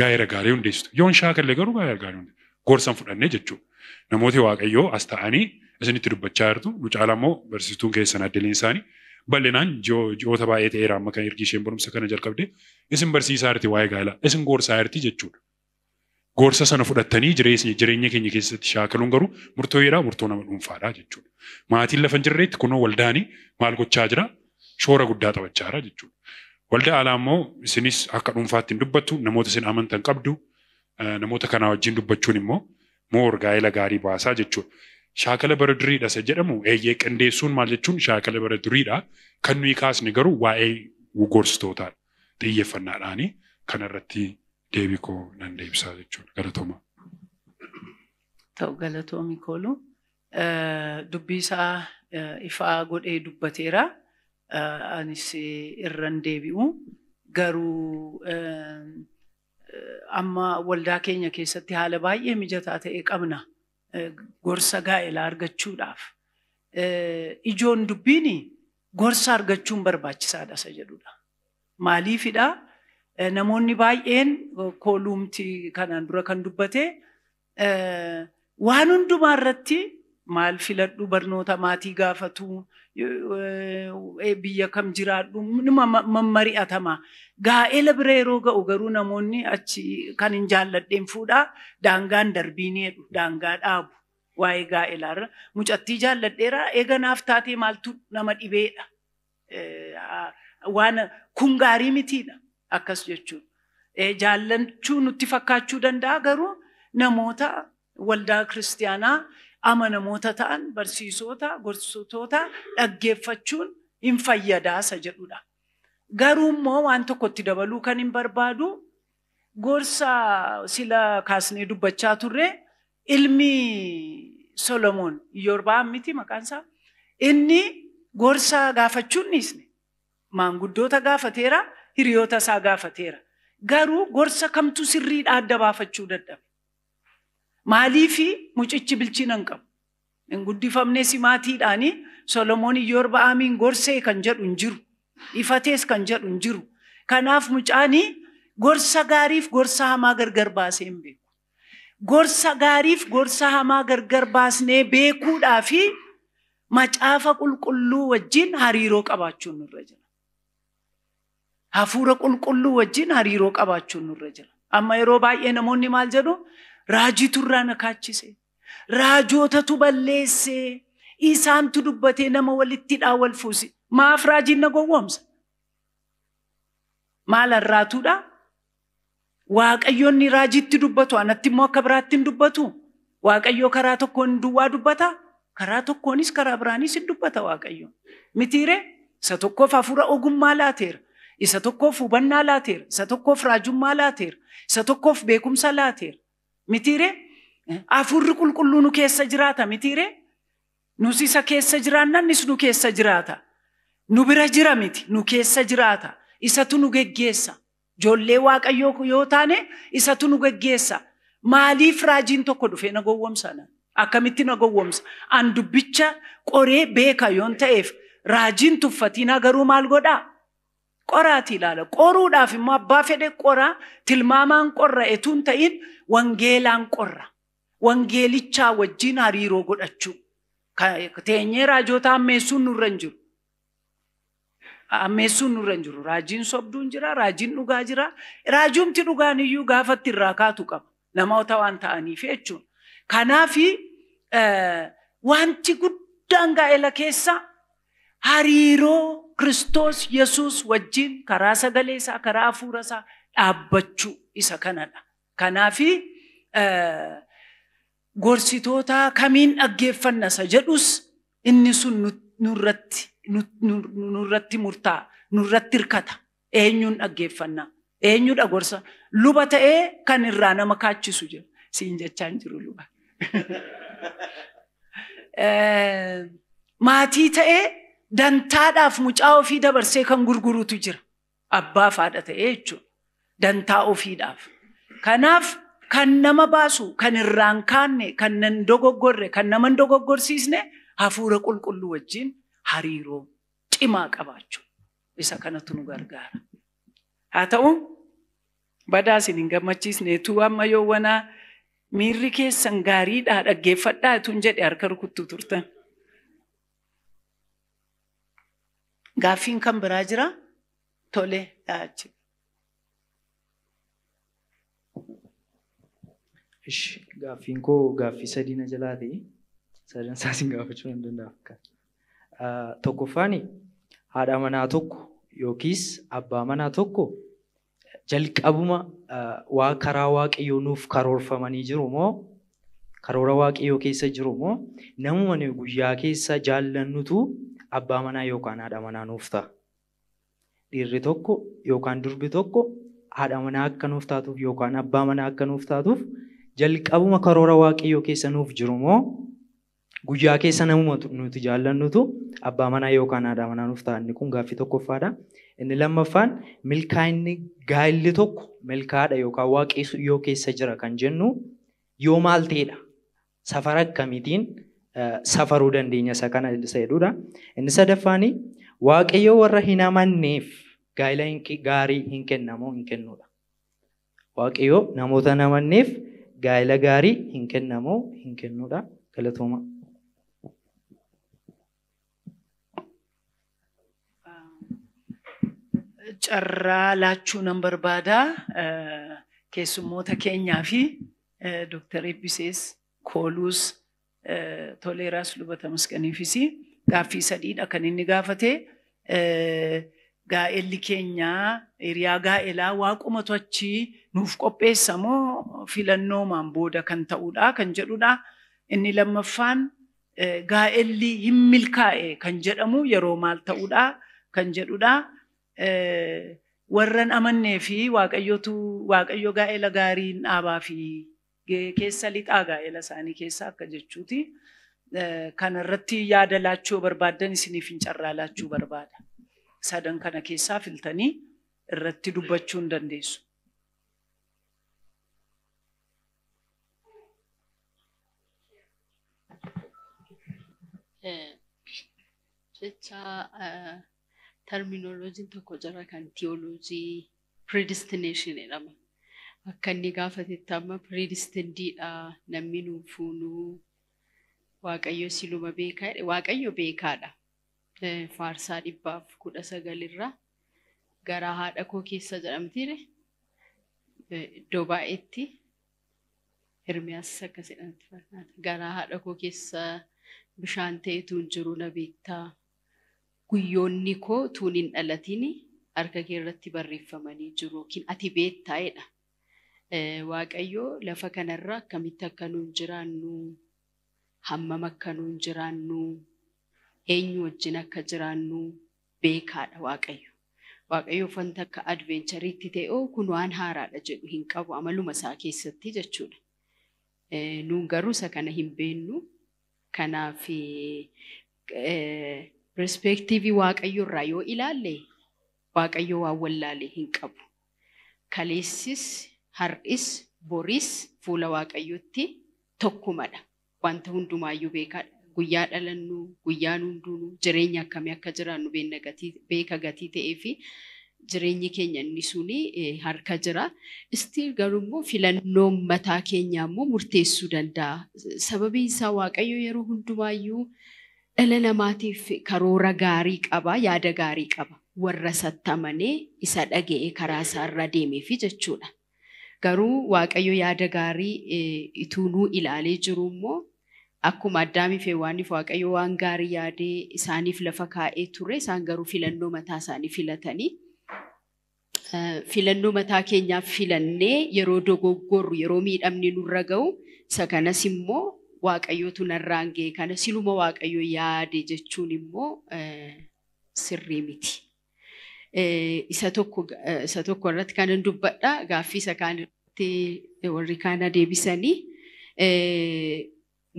gaa'ela gaarii hundeessitu. Yoo hin shaakalle garuu gaa'ela gaarii hundeessitu. Gorsan fudhannee jechuudha. Namooti waaqayyoo as ta'anii isinitti dubbachaa jirtu. Nu caalaa immoo barsiistuun keessan addiliin isaanii Bal'inaan ji'oota baay'ee ta'eera amma kan ergi isheen barumsa kana jalqabde isin barsiisaa jirti waa'ee gaa'elaa isin gorsaa jirti jechuudha. Gorsa sana fudhattanii jireenya keenya keessatti shaakaluun garuu murtoo jedhaa murtoo nama dhuunfaadha jechuudha. Maatiin lafa hin jirreetti kunoo waldaanii maal gochaa jira? Shoora guddaa taphachaa jira jechuudha. Waldaa alaa immoo isinis akka dhuunfaatti hin dubbattu namoota isin amantan qabdu namoota kanaa wajjin dubbachuun immoo moor gaa'ela gaarii baasaa jechuudha. Shaakala bara duriidha isa jedhamu eeyyee qindeessuun maal jechuun shaakala bara duriidha. Kan nuyi kaasne garuu waa'ee gorsitootaadha. Xiyyeeffannaadhaani kanarratti deebii koo nan deebisaa jechuudha. Galatooma. Ta'u galatoomi koolu dubbii isaa ifaa godhee dubbateera. Anis irran deebi'u. Garuu amma waldaa keenya keessatti haala baay'ee mijataa ta'e qabna. Gorsa gaa'elaa argachuudhaaf. Ijoon dubbiin gorsa argachuun barbaachisaadha isa jedhudha. Maaliifidha? Namoonni baay'een kooluumti kanaan dura kan dubbate waan hundumaa irratti maal filadhu barnoota maatii gaafatu biyya kam jiraadhu mammari'atama. Gaa'ela bira yeroo ga'u garuu namoonni achi kan hin jaalladheen fuudhaa daangaan darbiin jedhu daangaa dhaabu waa'ee gaa'elaarra. Mucattii jaalladheera eega naaf taatee maaltu nama dhibeedha. Waan kun gaarii mitiidha akkas jechuudha. Jaallachuu nutti fakkaachuu danda'a garuu namoota waldaa kiristiyaanaa amanamoota ta'an barsiisota gorsitoota dhaggeeffachuun hin fayyadaa isa jedhudha. Garuu immoo waan tokkotti dabaluu kan hin barbaadu gorsa sila kaasnee dubbachaa turre ilmi Solomoon Iyyoorba'aam miti maqaan isaa inni gorsa gaafachuun dhiisne maanguddoota gaafateera hiriyoota isaa gaafateera. Garuu gorsa kamtu sirriidha adda baafachuu dadhabe. Maaliifi mucichi bilchina hin qabu. Hin guddifamne simaatiidhaani Solomoon Iyyoorba'aamiin gorsee kan jedhu hin jiru. Ifatees kan jedhu hin jiru. Kanaaf mucaanii gorsa gaariif gorsa hamaa gargar baasee hin beeku. Gorsa gaariif gorsa hamaa gargar baasnee beekuudhaa fi macaafa qulqulluu wajjin hariiroo qabaachuun nurra jira. Hafuura qulqulluu wajjin hariiroo qabaachuun nurra jira. Amma yeroo baay'ee namoonni maal jedhu? Raajiitu irraa na kaachise. Raajootatu balleesse. Isaantu dubbatee nama walitti hidhaa wal fuuse. Maaf raajiin na gowwoomsa? Maal harraatuudha? Waaqayyoonni raajiitti dubbatu anatti immoo akka biraatti hin dubbatu. Waaqayyoo karaa tokkoon duwwaa dubbata. Karaa tokkoonis karaa biraanis hin dubbata Waaqayyo. Mitiiree isa tokkoof hafuura ogummaa laateera. Isa tokkoof hubannaa laateera. Isa tokkoof raajummaa laateera. Isa tokkoof beekumsa laateera. Mitiiree hafuurri qulqulluu nu keessa jiraata mitiiree nus isa keessa jiraannan innis nu keessa jiraata. Nu bira jira miti nu keessa jiraata. Isatu nu geggeessa. Ijoollee Waaqayyoo yoo taane isatu nu geggeessa. Maaliif raajiin tokko dhufee na gowwoomsa? Akkamitti na gowwoomsa? An dubbicha qoree beeka yoon ta'eef raajiin tuffatinaa garuu maal godhaa? Qoraati ilaala. Qoruudhaaf immoo abbaa fedhe qoraa tilmaamaan qorra etuun ta'in wangeelaan qorra. Wangeelichaa wajjin hariiroo godhachuu. Teenyee raajoota ammeessuun nurra hin jiru. Ammeessuun nurra hin jiru. Raajiin sobduun jira, raajiin dhugaa jira. Raajuumti dhugaan iyyuu gaafatti irraa kaatu qaba. Namoota waan ta'aniif jechuudha. Kanaafi wanti guddaan gaa'ela keessa hariiroo Kiristoos Yesuus wajjin karaa sagalee isaa, karaa hafuura isaa dhaabbachuu isa kanadha. Kanaafi gorsitoota kamiin dhaggeeffanna isa jedhus inni sun nurratti murtaa'a, nurratti hirkata. Eenyuun dhaggeeffanna? Eenyudha gorsa? Luba ta'ee kan irraa nama kaachisu jira. Siin jechaa hin jiru luba. Maatii ta'ee dantaadhaaf mucaa ofii dabarsee kan gurgurutu jira. Abbaa fi haadha ta'ee jechuudha. Dantaa ofiidhaaf. Kanaaf kan nama baasu, kan irraan kaanne, kan nan dogoggorre, kan nama hin dogoggorsiisne hafuura qulqulluu wajjin hariiroo cimaa qabaachuu. Isa kanatu nu gargaara. Haa ta'u badaa isin hin gammachiisneetu amma yoowwanaa miirri keessan gaariidhaa dhaggeeffadhaa tun jedhe harka rukuttuu turtan. Gaaffiin kan biraa jira? Tole, achi. Ishi gaaffiin koo gaaffii sadii na jalaa ta'e sadan isaatiin gaafachuu nan danda'a fakkaata. Tokkoffaan haadha manaa tokko yookiis abbaa manaa tokko jalqabuma waa karaa waaqayyoo nuuf karoorfamanii jiru moo karoora waaqayyoo keessa jiru moo namuma nuyi guyyaa keessa jaallannutu abbaa manaa yookaan haadha manaa nuuf ta'a. Dhiirri tokko yookaan durbi tokko haadha manaa akka nuuf taatuuf yookaan abbaa manaa akka nuuf taatuuf jalqabuma karoora waaqayyoo keessa nuuf jiru moo guyyaa keessa namuma nuti jaallannutu abbaa manaa yookaan haadha manaa nuuf ta'a. Inni kun gaaffii tokkoffaadha. Inni lammaffaan milkaa'inni gaa'illi tokko milkaa'aadha yookaan waaqayyoo keessa jira kan jennu yoo maal ta'edha? Safara akkamiitiin safaruu dandeenya isa kana isa jedhudha. Inni sadaffaan waaqayyo warra hin amanneef gaa'ila gaarii hin kennamoo hin kennudha. Waaqayyo namoota hin amanneef gaa'ila gaarii hin kennamoo hin kennudha. Galatooma. Carraa laachuu nan barbaada. Keessummoota keenyaa fi Dooktar Eebbisees, Kooluus, Toleeraas Luba Tamasganiifis gaaffii sadiidha kan inni gaafate. Gaa'elli keenyaa hiriyaa gaa'elaa waaqumatu achi nuuf qopheessa moo filannoomaan booda kan ta'uudha kan jedhudha. Inni lammaffaan gaa'elli hin milkaa'e kan jedhamu yeroo maal ta'uudha kan jedhudha. Warran amannee fi waaqayyo gaa'ela gaariin dhaabaa fi keessa lixaa gaa'ela isaanii keessa akka jechuuti. Kanarratti yaada laachuu barbaaddan isiniif hin carraa laachuu barbaada. Sadan kana keessaa filtanii irratti dubbachuu hin dandeessu. Jecha terminoloojiin tokko jira kan theology predestination jedhama. Akka inni gaafatetti amma predestinediidha namni nuuf fuunuu waaqayyo siluma beekaa waaqayyo beekaadha. Faarsaa 119 irraa garaa haadha koo keessa jedhamtiire iddoo baay'eetti Ermiyaas akkas jedhamti fakkaata. Garaa haadha koo keessa bishaan ta'etu hin jiru na beektaa. Guyyoonni koo tuun hin dhalatin harka kee irratti barreeffamanii jiru yookiin ati beektaa jedha. Waaqayyo lafa kanarra akkamitti akka nuun jiraannu, hammam akka nuun jiraannu, eenyu wajjin akka jiraannu beekaadha Waaqayyo. Waaqayyo wanta akka advenchariitti ta'e kun waan haaraadha jedhu hin qabu amaluma isaa keessatti jechuudha. Nuun garuu isa kana hin beennu. Kanaaf perspektiivii Waaqayyo irraa yoo ilaalle Waaqayyo waan wallaale hin qabu. Kaleessis, har'is, boris fuula Waaqayyootti tokkumadha. Wanta hundumaayyuu beekaadha. Guyyaa dhalannu, guyyaan hundinuu jireenya akkamii akka jiraannu beeka gatii ta'ee fi jireenyi keenya inni suni harka jira. Istii garuu immoo filannoon mataa keenyaa immoo murteessuu danda'a. Sababiin isaa Waaqayyo yeroo hundumaayyuu dhala namaatiif karoora gaarii qaba, yaada gaarii qaba. Warra sattamanee isa dhaga'ee karaa isaarra deemeefi jechuudha. Garuu Waaqayyo yaada gaarii ituu nuu ilaalee jiru immoo akkuma Addaamii fi Hewaaniif Waaqayyo waan gaarii yaadee isaaniif lafa kaa'ee ture, isaan garuu filannoo mataa isaanii filatanii filannoo mataa keenyaaf filannee yeroo dogoggorru, yeroo miidhamni nurra ga'u, isa kanas immoo Waaqayyootu narraan ga'e kana siluma Waaqayyo yaade jechuun immoo sirrii miti. Isa tokko irratti kanan dubbadha. Gaaffii isa kaan irratti warri kaan deebisanii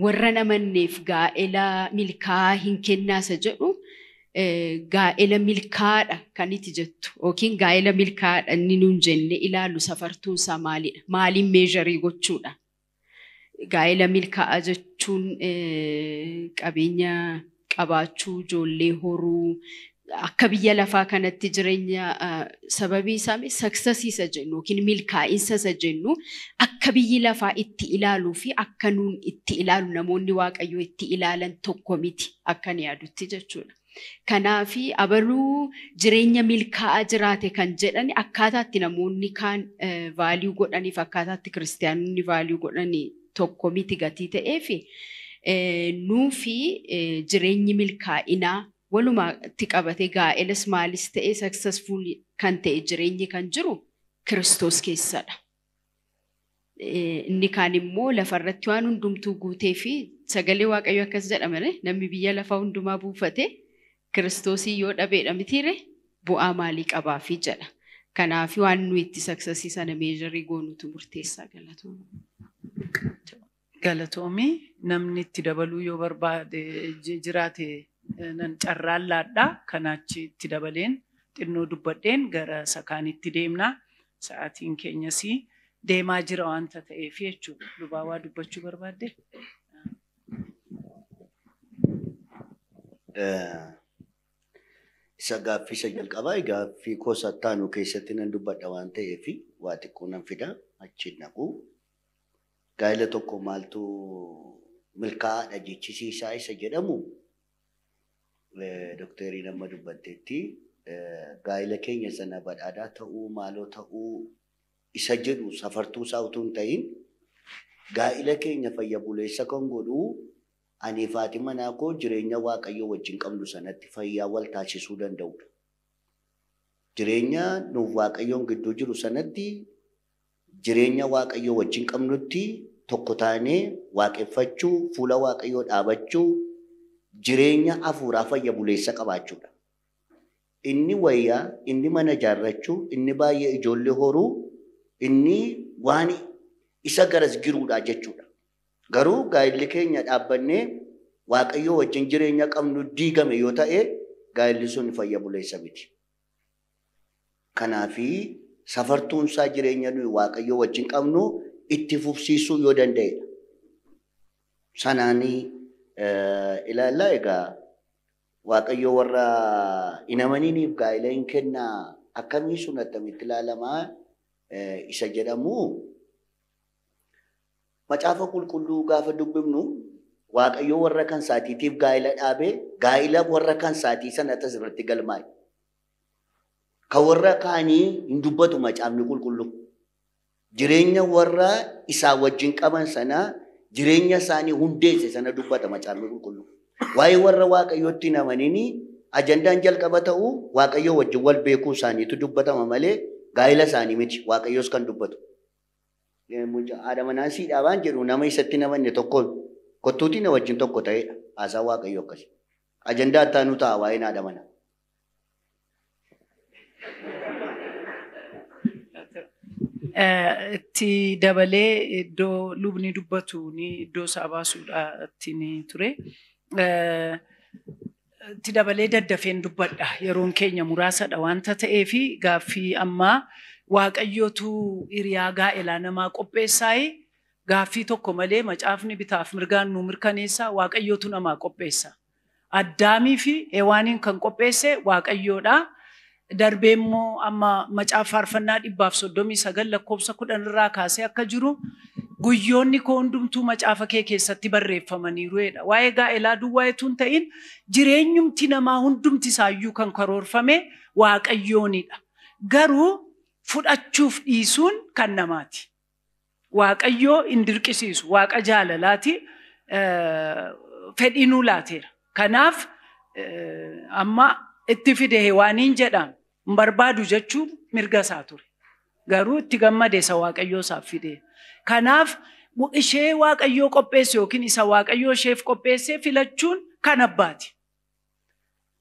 warra namanneef gaa'ela milkaa'aa hin kennaasa jedhu gaa'ela milkaa'aadha kan itti jettu yookiin gaa'ela milkaa'aadha inni nuun jenne ilaallu safartuun isaa maalidha? Maaliin meesharii gochuudha? Gaa'ela milkaa'aa jechuun qabeenya qabaachuu, ijoollee horuu, akka biyya lafaa kanatti jireenya sababii isaa saksasiisa jennu yookiin milkaa'insa isa jennu akka biyyi lafaa itti ilaaluu fi akka nuun itti ilaalu namoonni Waaqayyoo itti ilaalan tokko miti akka ni yaadutti jechuudha. Kanaafi abaluu jireenya milkaa'aa jiraate kan jedhan akkaataatti namoonni kaan value godhaniif akkaataatti kiristaanonni value godhanii tokko miti gatii ta'eefi nuufi jireenyi milkaa'inaa walumaatti qabate gaa'elas maalis ta'e successful kan ta'e jireenyi kan jiru Kiristoos keessadha. Inni kaan immoo lafarratti waan hundumtuu guutee fi sagalee Waaqayyoo akkas jedhamane namni biyya lafaa hundumaa buufate Kiristoosii yoo dhabeedha mitiire bu'aa maalii qabaafi jedha. Kanaaf waan nuyi itti successii sana measurii goonutu murteessaa galatoomii. Galatoomii namni itti dabaluu yoo barbaade jiraate nan carraan laadhaa kanaachi itti dabaleen xinnoo dubbadheen gara sakaanitti deemna. Sa'aatiin keenyas deemaa jira waanta ta'eef jechuudha. Lubaa waa dubbachuu barbaadde? Isa gaaffii isa jalqabaa gaaffii gosa taanu keessatti nan dubbadha waan ta'eef waa xiqqoo nan fida achi naqu. Gaa'ela tokko maaltu milkaa'aadha jechisiisaa isa jedhamu dookteriin amma dubbatteetti gaa'ela keenya sana badhaadhaa ta'uu maaloo ta'uu isa jedhu safartuu isaa utuu hin ta'in gaa'ela keenya fayya buleessa kan godhu ani fi manaa koo jireenya Waaqayyoo wajjin qabnu sanatti fayyaa wal taasisuu danda'udha. Jireenya nuuf Waaqayyoon gidduu jiru sanatti jireenya Waaqayyoo wajjin qabnutti tokko taanee waaqeffachuu, fuula Waaqayyoo dhaabachuu, jireenya hafuuraa fayya buleessa qabaachuudha. Inni wayyaa, inni mana ijaarrachuu, inni baay'ee ijoollee horuu, inni waan isa garas jiruudha jechuudha. Garuu gaa'elli keenya dhaabbannee Waaqayyoo wajjin jireenya qabnu diigame yoo ta'e gaa'elli sun fayya buleessa miti. Kanaafi safartuun isaa jireenya nuyi Waaqayyoo wajjin qabnu itti fufsiisuu yoo danda'edha. Sanaanii ilaallaa egaa Waaqayyoo warra hin amaniniif gaa'ela hin kennaa akkamii sun attamitti ilaalamaa isa jedhamu macaafa qulqulluu gaafa dubbifnu Waaqayyoo warra kan saatiitiif gaa'ela dhaabee gaa'ela warra kan saatii sana asirratti galmaa'e. Kan warra kaanii hin dubbatu macaafni qulqulluu. Jireenya warra isaa wajjin qaban sana jireenya isaanii hundeesse sana dubbata macaafni qulqulluu. Waa'ee warra Waaqayyootti hin amanini ajandaan jalqaba ta'u Waaqayyoo wajjin wal beekuu isaaniitu dubbatama malee gaa'ela isaanii miti Waaqayyoos kan dubbatu. Haadha manaa siidhaa waan jedhu nama isatti hin amanne tokkoon kottuutii na wajjin tokko ta'edha. Haasaa Waaqayyoo akkasi. Ajandaa ittaanu ta'a waa'een haadha manaa. Itti dabalee iddoo lubni dubbatu ni iddoo isaa baasuudha ittiin ture. Itti dabalee daddafeen dubbadha. Yeroon keenya muraasadha waanta ta'eefi gaaffii ammaa Waaqayyootu hiriyaa gaa'elaa namaa qopheessaayi. Gaaffii tokko malee macaafni bitaaf mirgaan nu mirkaneessa Waaqayyootu namaa qopheessa. Addaamii fi Hewaaniin kan qopheesse Waaqayyoodha. Darbee immoo amma macaafa faarfannaa 139 lakkoofsa 10 irraa kaasee akka jiru guyyoonni koo hundumtuu macaafa kee keessatti barreeffamaniiru jedha. Waa'ee gaa'elaa duwwaa utuu hin ta'in jireenyumti namaa hundumti isaayyuu kan karoorfame Waaqayyoonidha. Garuu fudhachuuf dhiisuun kan namaati. Waaqayyoo hin dirqisiisu. Waaqa jaalalaati. Fedhii nuu laateera. Kanaaf amma itti fide Hewaaniin jedhama. Hin barbaadu jechuun mirga isaa ture. Garuu itti gammade isa Waaqayyoo isaaf fide. Kanaaf ishee Waaqayyoo qopheesse yookiin isa Waaqayyoo isheef qopheesse filachuun kan abbaati.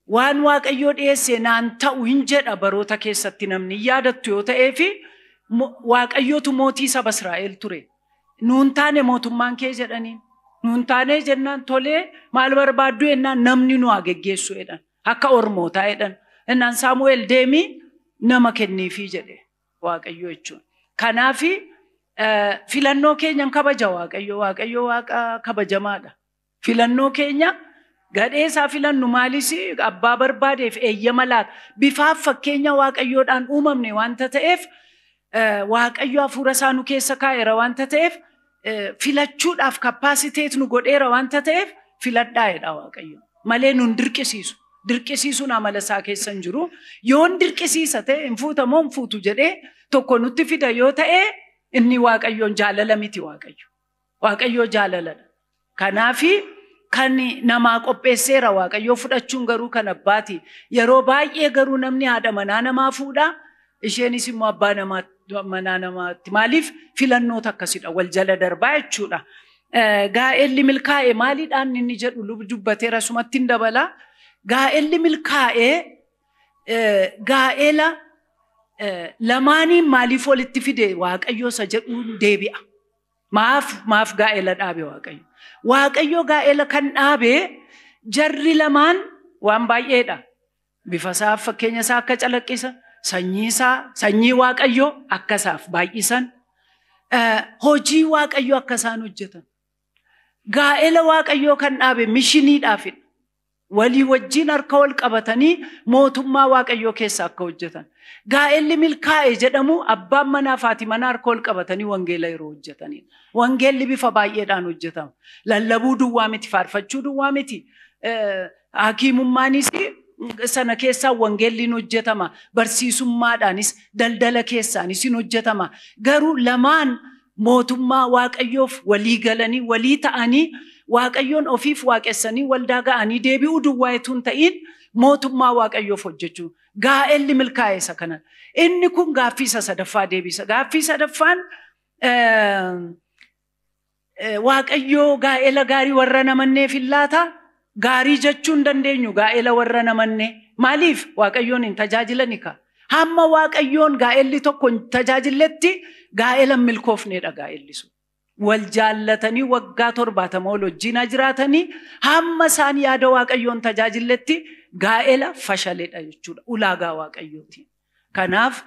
Waan Waaqayyoo dhiyeesse naan ta'u hin jedha baroota keessatti namni yaadattu yoo ta'eefi Waaqayyootu mootii saba Israa'el ture. Nuun taane mootummaan kee jedhaniin. Nuun taane jennaan tolee maal barbaaddu jennaan namni nu haa geggeessu jedhan. Akka ormootaa jedhan. Jennaan Saamu'eel deemii nama kenniifii jedhe Waaqayyoo jechuun. Kanaafi filannoo keenyan kabaja Waaqayyoo. Waaqayyoo Waaqa kabajamaadha. Filannoo keenya gadhee isaa filannu maalis abbaa barbaadeef eeyyama laata. Bifaaf fakkeenya Waaqayyoodhaan uumamne waanta ta'eef Waaqayyo hafuura isaa nu keessa kaa'eera waanta ta'eef filachuudhaaf kappaasiteet nu godheera waanta ta'eef filadhaa jedha Waaqayyo. Malee nun dirqisiisu. Dirqisiisuun amala isaa keessa hin jiru. Yoon dirqisiisa ta'e hin fuutamoo hin fuutu jedhee tokko nutti fida yoo ta'e inni Waaqayyoon jaalala miti Waaqayyo. Waaqayyo jaalaladha. Kanaafi kan namaa qopheesseera Waaqayyo fudhachuun garuu kan abbaati. Yeroo baay'ee garuu namni haadha manaa namaa fuudha. Isheenis immoo abbaa manaa namaatti. Maaliif filannoota akkasidha wal jala darbaa jechuudha. Gaa'elli milkaa'e maaliidhaan inni jedhu dubbateera sumatti hin dabala. Gaa'elli milkaa'e gaa'ela lamaaniin maaliif walitti fide Waaqayyo isa jedhuun deebi'a. Maaf gaa'ela dhaabe Waaqayyo? Waaqayyo gaa'ela kan dhaabe jarri lamaan waan baay'eedha. Bifa isaaf fakkeenya isaa akka calaqqisa, sanyii isaa, sanyii Waaqayyo akka isaaf baay'isan, hojii Waaqayyo akka isaan hojjetan. Gaa'ela Waaqayyo kan dhaabe mishiniidhaafidha. Walii wajjin harka wal qabatanii mootummaa Waaqayyoo keessa akka hojjetan. Gaa'elli milkaa'e jedhamu abbaan manaa fi haati manaa harka wal qabatanii wangeela yeroo hojjetanidha. Wangeelli bifa baay'eedhaan hojjetama. Lallabuu duwwaa miti, faarfachuu duwwaa miti. Hakiimummaanis sana keessaa wangeelli hin hojjetama. Barsiisummaadhaanis daldala keessaanis hin hojjetama. Garuu lamaan mootummaa Waaqayyoof walii galanii walii ta'anii Waaqayyoon ofiif waaqessanii waldaa ga'anii deebi'uu duwwaa utuu hin ta'in mootummaa Waaqayyoof hojjechuu. Gaa'elli milkaa'e isa kana. Inni kun gaaffii isa sadaffaa deebisa. Gaaffii sadaffaan Waaqayyoo gaa'ela gaarii warra namanneef hin laata? Gaarii jechuu hin dandeenyu gaa'ela warra namanne. Maaliif Waaqayyoon hin tajaajilani ka? Hamma Waaqayyoon gaa'elli tokko hin tajaajilletti gaa'ela hin milkoofnedha gaa'elli sun. Wal jaallatanii waggaa 70 ol wajjin jiraatanii hamma isaan yaada Waaqayyoon tajaajilletti gaa'ela fashaledha jechuudha ulaagaa Waaqayyootiin. Kanaaf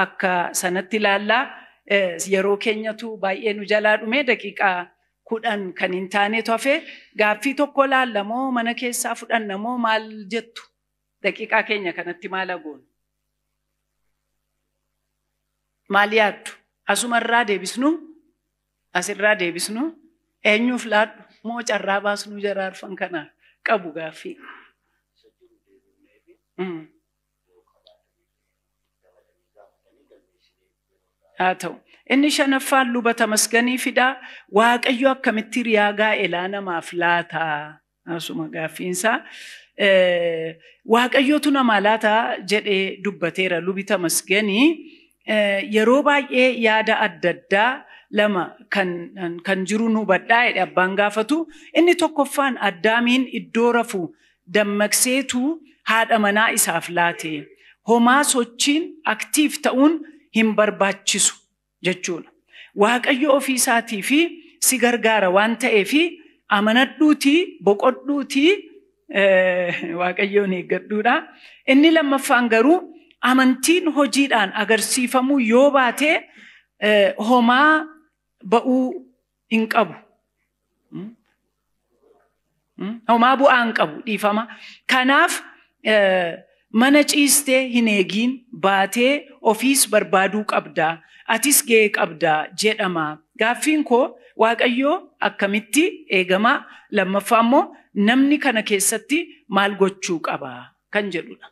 akka sanatti ilaallaa yeroo keenyatu baay'ee nu jalaa dhume daqiiqaa 10 kan hin taanetu hafe gaaffii tokko ilaallamoo mana keessaa fudhannamoo maal jettu? Daqiiqaa keenya kanatti maal goonu? Maal yaaddu? Asumarraa deebisnu? Asirraa deebisnu? Eenyuuf laadhu? Moo carraa baasnuu jaraarfan kana qabu gaaffii? Haa ta'u. Inni shanaffaan luba Tamasganii fidaa. Waaqayyo akkamitti hiriyaa gaa'elaa namaaf laataa? Asuma gaaffiinsaa. Waaqayyotu namaa laataa jedhee dubbateera lubi Tamasganii. Yeroo baay'ee yaada adda addaa lama kan jiru nu hubadhaa jedhe abbaan gaafatu. Inni tokkoffaan Addaamiin iddoo rafu dammaqseetu haadha manaa isaaf laate. Homaa sochiin aktiif ta'uun hin barbaachisu jechuudha. Waaqayyo ofii isaatii fi si gargaara waan ta'eef amanadhuutii boqodhuutii Waaqayyoon eeggadhuudha. Inni lammaffaan garuu amantiin hojiidhaan agarsiifamuu yoo baate homaa ba'uu hin qabu. Homaa bu'aa hin qabu dhiifama. Kanaaf mana ciistee hin eegiin baatee ofiis barbaaduu qabdaa. Atis ga'ee qabdaa jedhama. Gaaffiin koo Waaqayyoo akkamitti eegamaa? Lammaffaa immoo namni kana keessatti maal gochuu qaba kan jedhudha.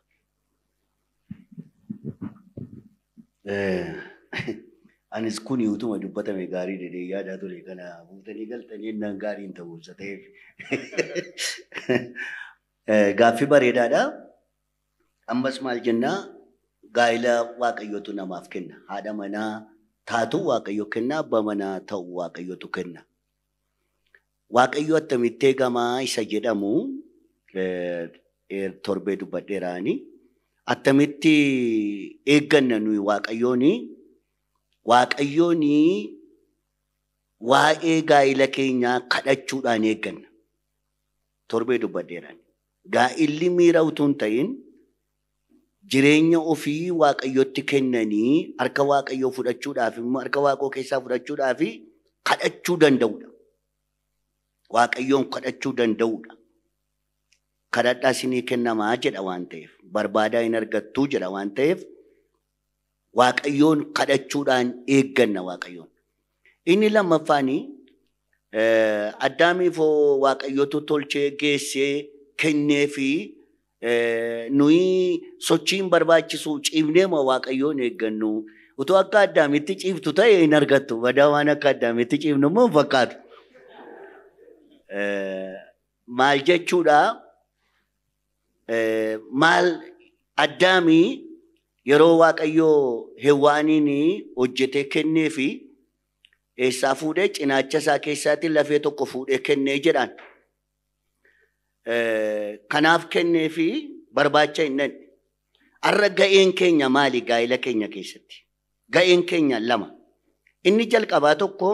Anis kun utuma dubbatame gaarii jedhee yaadaa ture kana buutanii galtanii innaan gaarii hin ta'u isa ta'eef. Gaaffii bareedaadha. Ammas maal jennaa gaa'ela Waaqayyootu namaaf kenna. Haadha manaa taatu Waaqayyo kenna, abbaa manaa ta'u Waaqayyootu kenna. Waaqayyo attamitti eegamaa isa jedhamu torbee dubbadheeraani. Attamitti eegganna nuyi Waaqayyooni. Waaqayyooni waa'ee gaa'ela keenyaa kadhachuudhaan eegganna. Torbee dubbadheeraani. Gaa'illi miira utuu hin ta'in jireenya ofii Waaqayyotti kennanii harka Waaqayyoo fudhachuudhaaf immoo harka Waaqoo keessaa fudhachuudhaaf kadhachuu danda'udha. Waaqayyoon kadhachuu danda'udha. Kadhadhaa isinii kennamaa jedha waan ta'eef, barbaadaa hin argattuu jedha waan ta'eef Waaqayyoon kadhachuudhaan eegganna Waaqayyoon. Inni lammaffaani Addaamiif Waaqayyootu tolchee geessee kennee fi Nuyi sochiin barbaachisu ciifneema Waaqayyoon eeggannu. Utuu akka Addaamitti ciiftu ta'e hin argattu. Badaa waan akka Addaamitti ciifnu immoo hin fakkaatu. Maal jechuudha? Maal Addaamii yeroo Waaqayyoo Hewaaniin hojjetee kenneefi eessaa fuudhee cinaacha isaa keessaatti lafee tokko fuudhee kennee jedhaan. Kanaaf kenneefi barbaacha hin dhanne. Har'a ga'een keenya maali gaa'ela keenya keessatti? Ga'een keenya lama. Inni jalqabaa tokko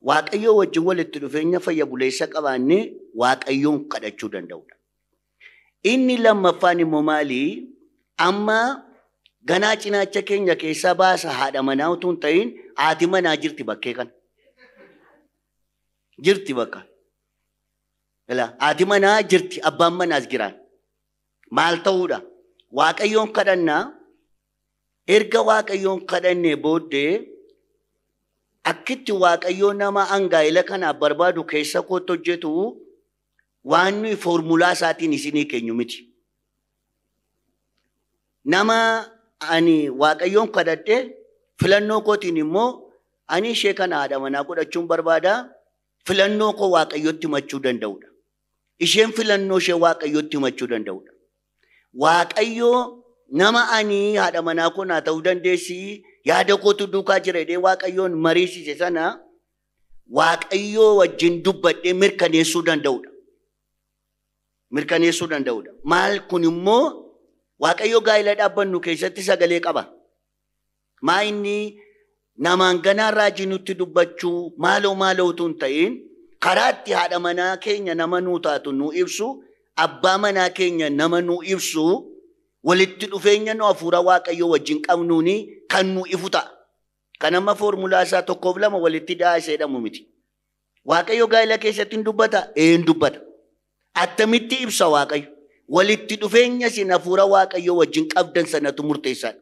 Waaqayyoo wajjin walitti dhufeenya fayya buleessa qabaannee Waaqayyoon kadhachuu danda'udha. Inni lammaffaan immoo maali? Amma ganaa cinaacha keenya keessaa baasa haadha manaa utuu hin ta'in haati manaa jirti bakkee kana. Jirti bakka. Haati manaa jirti, abbaan manaas jiraan. Maal ta'uudha? Waaqayyoon kadhannaa, erga Waaqayyoon kadhannee booddee akkitti Waaqayyoon nama gaa'ela kanaaf barbaadu keessa kootti hojjetu waan nuyi foormulaa isaatiin isinii keenyu miti. Nama ani Waaqayyoon kadhadhee filannoo kootiin immoo ani ishee kana haadha manaa godhachuun barbaada, filannoo koo Waaqayyotti himachuu danda'udha. Isheen filannoo ishee Waaqayyotti himachuu danda'udha. Waaqayyoo nama ani haadha manaa koo naa ta'uu dandeessi yaada kootu duukaa jira jedhee Waaqayyoon mariisise sana Waaqayyoo wajjin dubbadhee mirkaneessuu danda'udha. Mirkaneessuu danda'udha. Maal kun immoo Waaqayyoo gaa'ela dhaabbannu keessatti sagalee qaba. Maa inni namaan ganaa raajii nutti dubbachuu maaloo maaloo utuu hin ta'in karaa itti haadha manaa keenya nama nuu taatu nuu ibsu, abbaa manaa keenya nama nuu ibsu, walitti dhufeenya nu hafuura Waaqayyoo wajjin qabnuuni kan nu ifu ta'a. Kan amma foormulaa isaa 1 fi 2 walitti daasee jedhamu miti. Waaqayyo gaa'ela keessatti hin dubbata? Ee hin dubbata. Attamitti ibsa Waaqayyo? Walitti dhufeenya isin hafuura Waaqayyoo wajjin qabdan sanatu murteessaadha.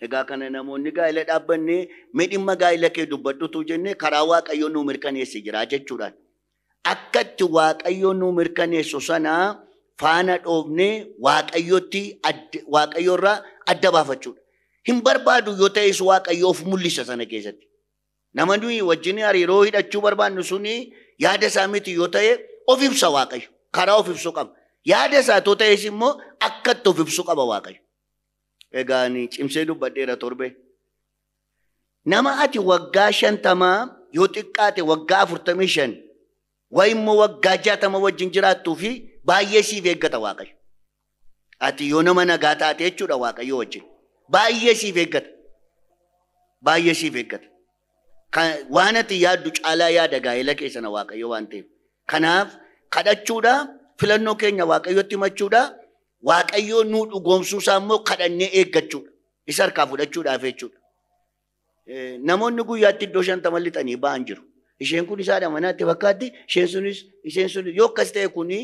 Egaa kana namoonni gaa'ela dhaabbannee mee dhimma gaa'ela kee dubbadhutu jennee karaa Waaqayyoo nuu mirkaneesse jira jechuudhaan. Akka itti Waaqayyoo nuu mirkaneessu sana faana dhoofnee Waaqayyoorraa adda baafachuudha. Hin barbaadu yoo ta'es Waaqayyoo of mul'isa sana keessatti. Nama nuyi wajjin hariiroo hidhachuu barbaannu suni yaada isaa miti yoo ta'e of ibsa Waaqayyo. Karaa of ibsuu qaba. Yaada isaa yoo ta'es immoo akka itti of ibsuu qaba Waaqayyo. Egaa ani cimsee dubbadheera torbe. Nama ati waggaa 50 yoo xiqqaate waggaa 45 wayi immoo waggaa 60 wajjin jiraattuu fi baay'ee siif eeggata Waaqayyo. Ati yoo nama nagaa taate jechuudha Waaqayyo wajjin. Baay'ee siif eeggata. Baay'ee siif eeggata. Waan ati yaaddu caalaa yaada gaa'ela keessana Waaqayyo waan ta'eef. Kanaaf kadhachuudha, filannoo keenya Waaqayyotti himachuudha, Waaqayyoo nuu dhugoomsuu isaa immoo kadhannee eeggachuudha. Isa harkaa fudhachuudhaaf jechuudha. Namoonni guyyaatti iddoo 50 lixanii ba'an jiru. Isheen kun isaa haadha manaatti fakkaatti, isheen sunis yoo akkas ta'e kuni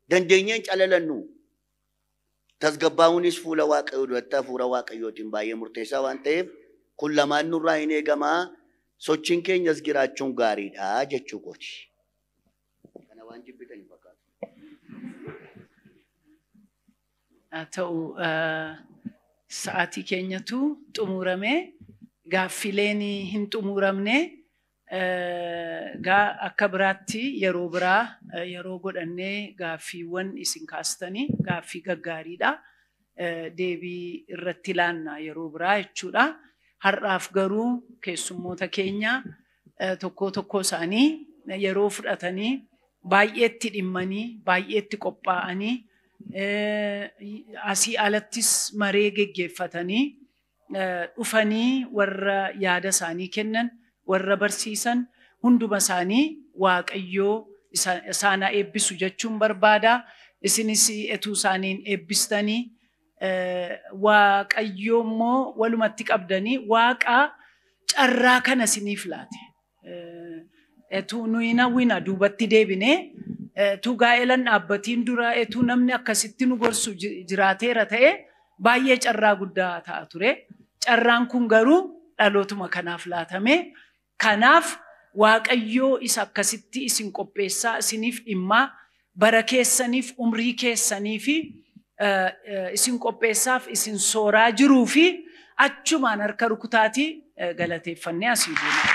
dandeenyeen calalannu. Tasgabbaa'uunis fuula Waaqayyoo duratti hafuura Waaqayyootiin baay'ee murteessaa waan ta'eef kun lamaan nurraa hin eegamaa, sochiin keenyas jiraachuun gaariidha jechuu kooti. Kana waan jibbitanii fakkaatu. Haa ta'u sa'aatii keenyatu xumurame, gaaffileen hin xumuramne, akka biraatti yeroo biraa yeroo godhannee gaaffiiwwan isin kaastanii gaaffii gaggaariidha. Deebii irratti ilaanna yeroo biraa jechuudha. Har'aaf garuu keessummoota keenya tokko tokko isaanii yeroo fudhatanii baay'eetti dhimmanii baay'eetti qophaa'anii asii alattis maree geggeeffatanii dhufanii warra yaada isaanii kennan warra barsiisan hunduma isaanii Waaqayyoo isaan eebbisu jechuun barbaada. Isinis etuu isaaniin eebbistanii Waaqayyoo immoo walumatti qabdanii Waaqa carraa kana isiniif laate. Etuu nuyi nawwina duubatti deebinee etuu gaa'elan dhaabbatiin dura etuu namni akkasitti nu gorsu jiraateera ta'e baay'ee carraa guddaa ta'a ture. Carraan kun garuu dhalootuma kanaaf laatame. Kanaaf Waaqayyoo isa akkasitti isin qopheessaa isiniif dhimmaa bara keessaniif umrii keessanii fi isin qopheessaaf isin sooraa jiruu fi achumaan harka rukutaatii galateeffannee asii deemaa.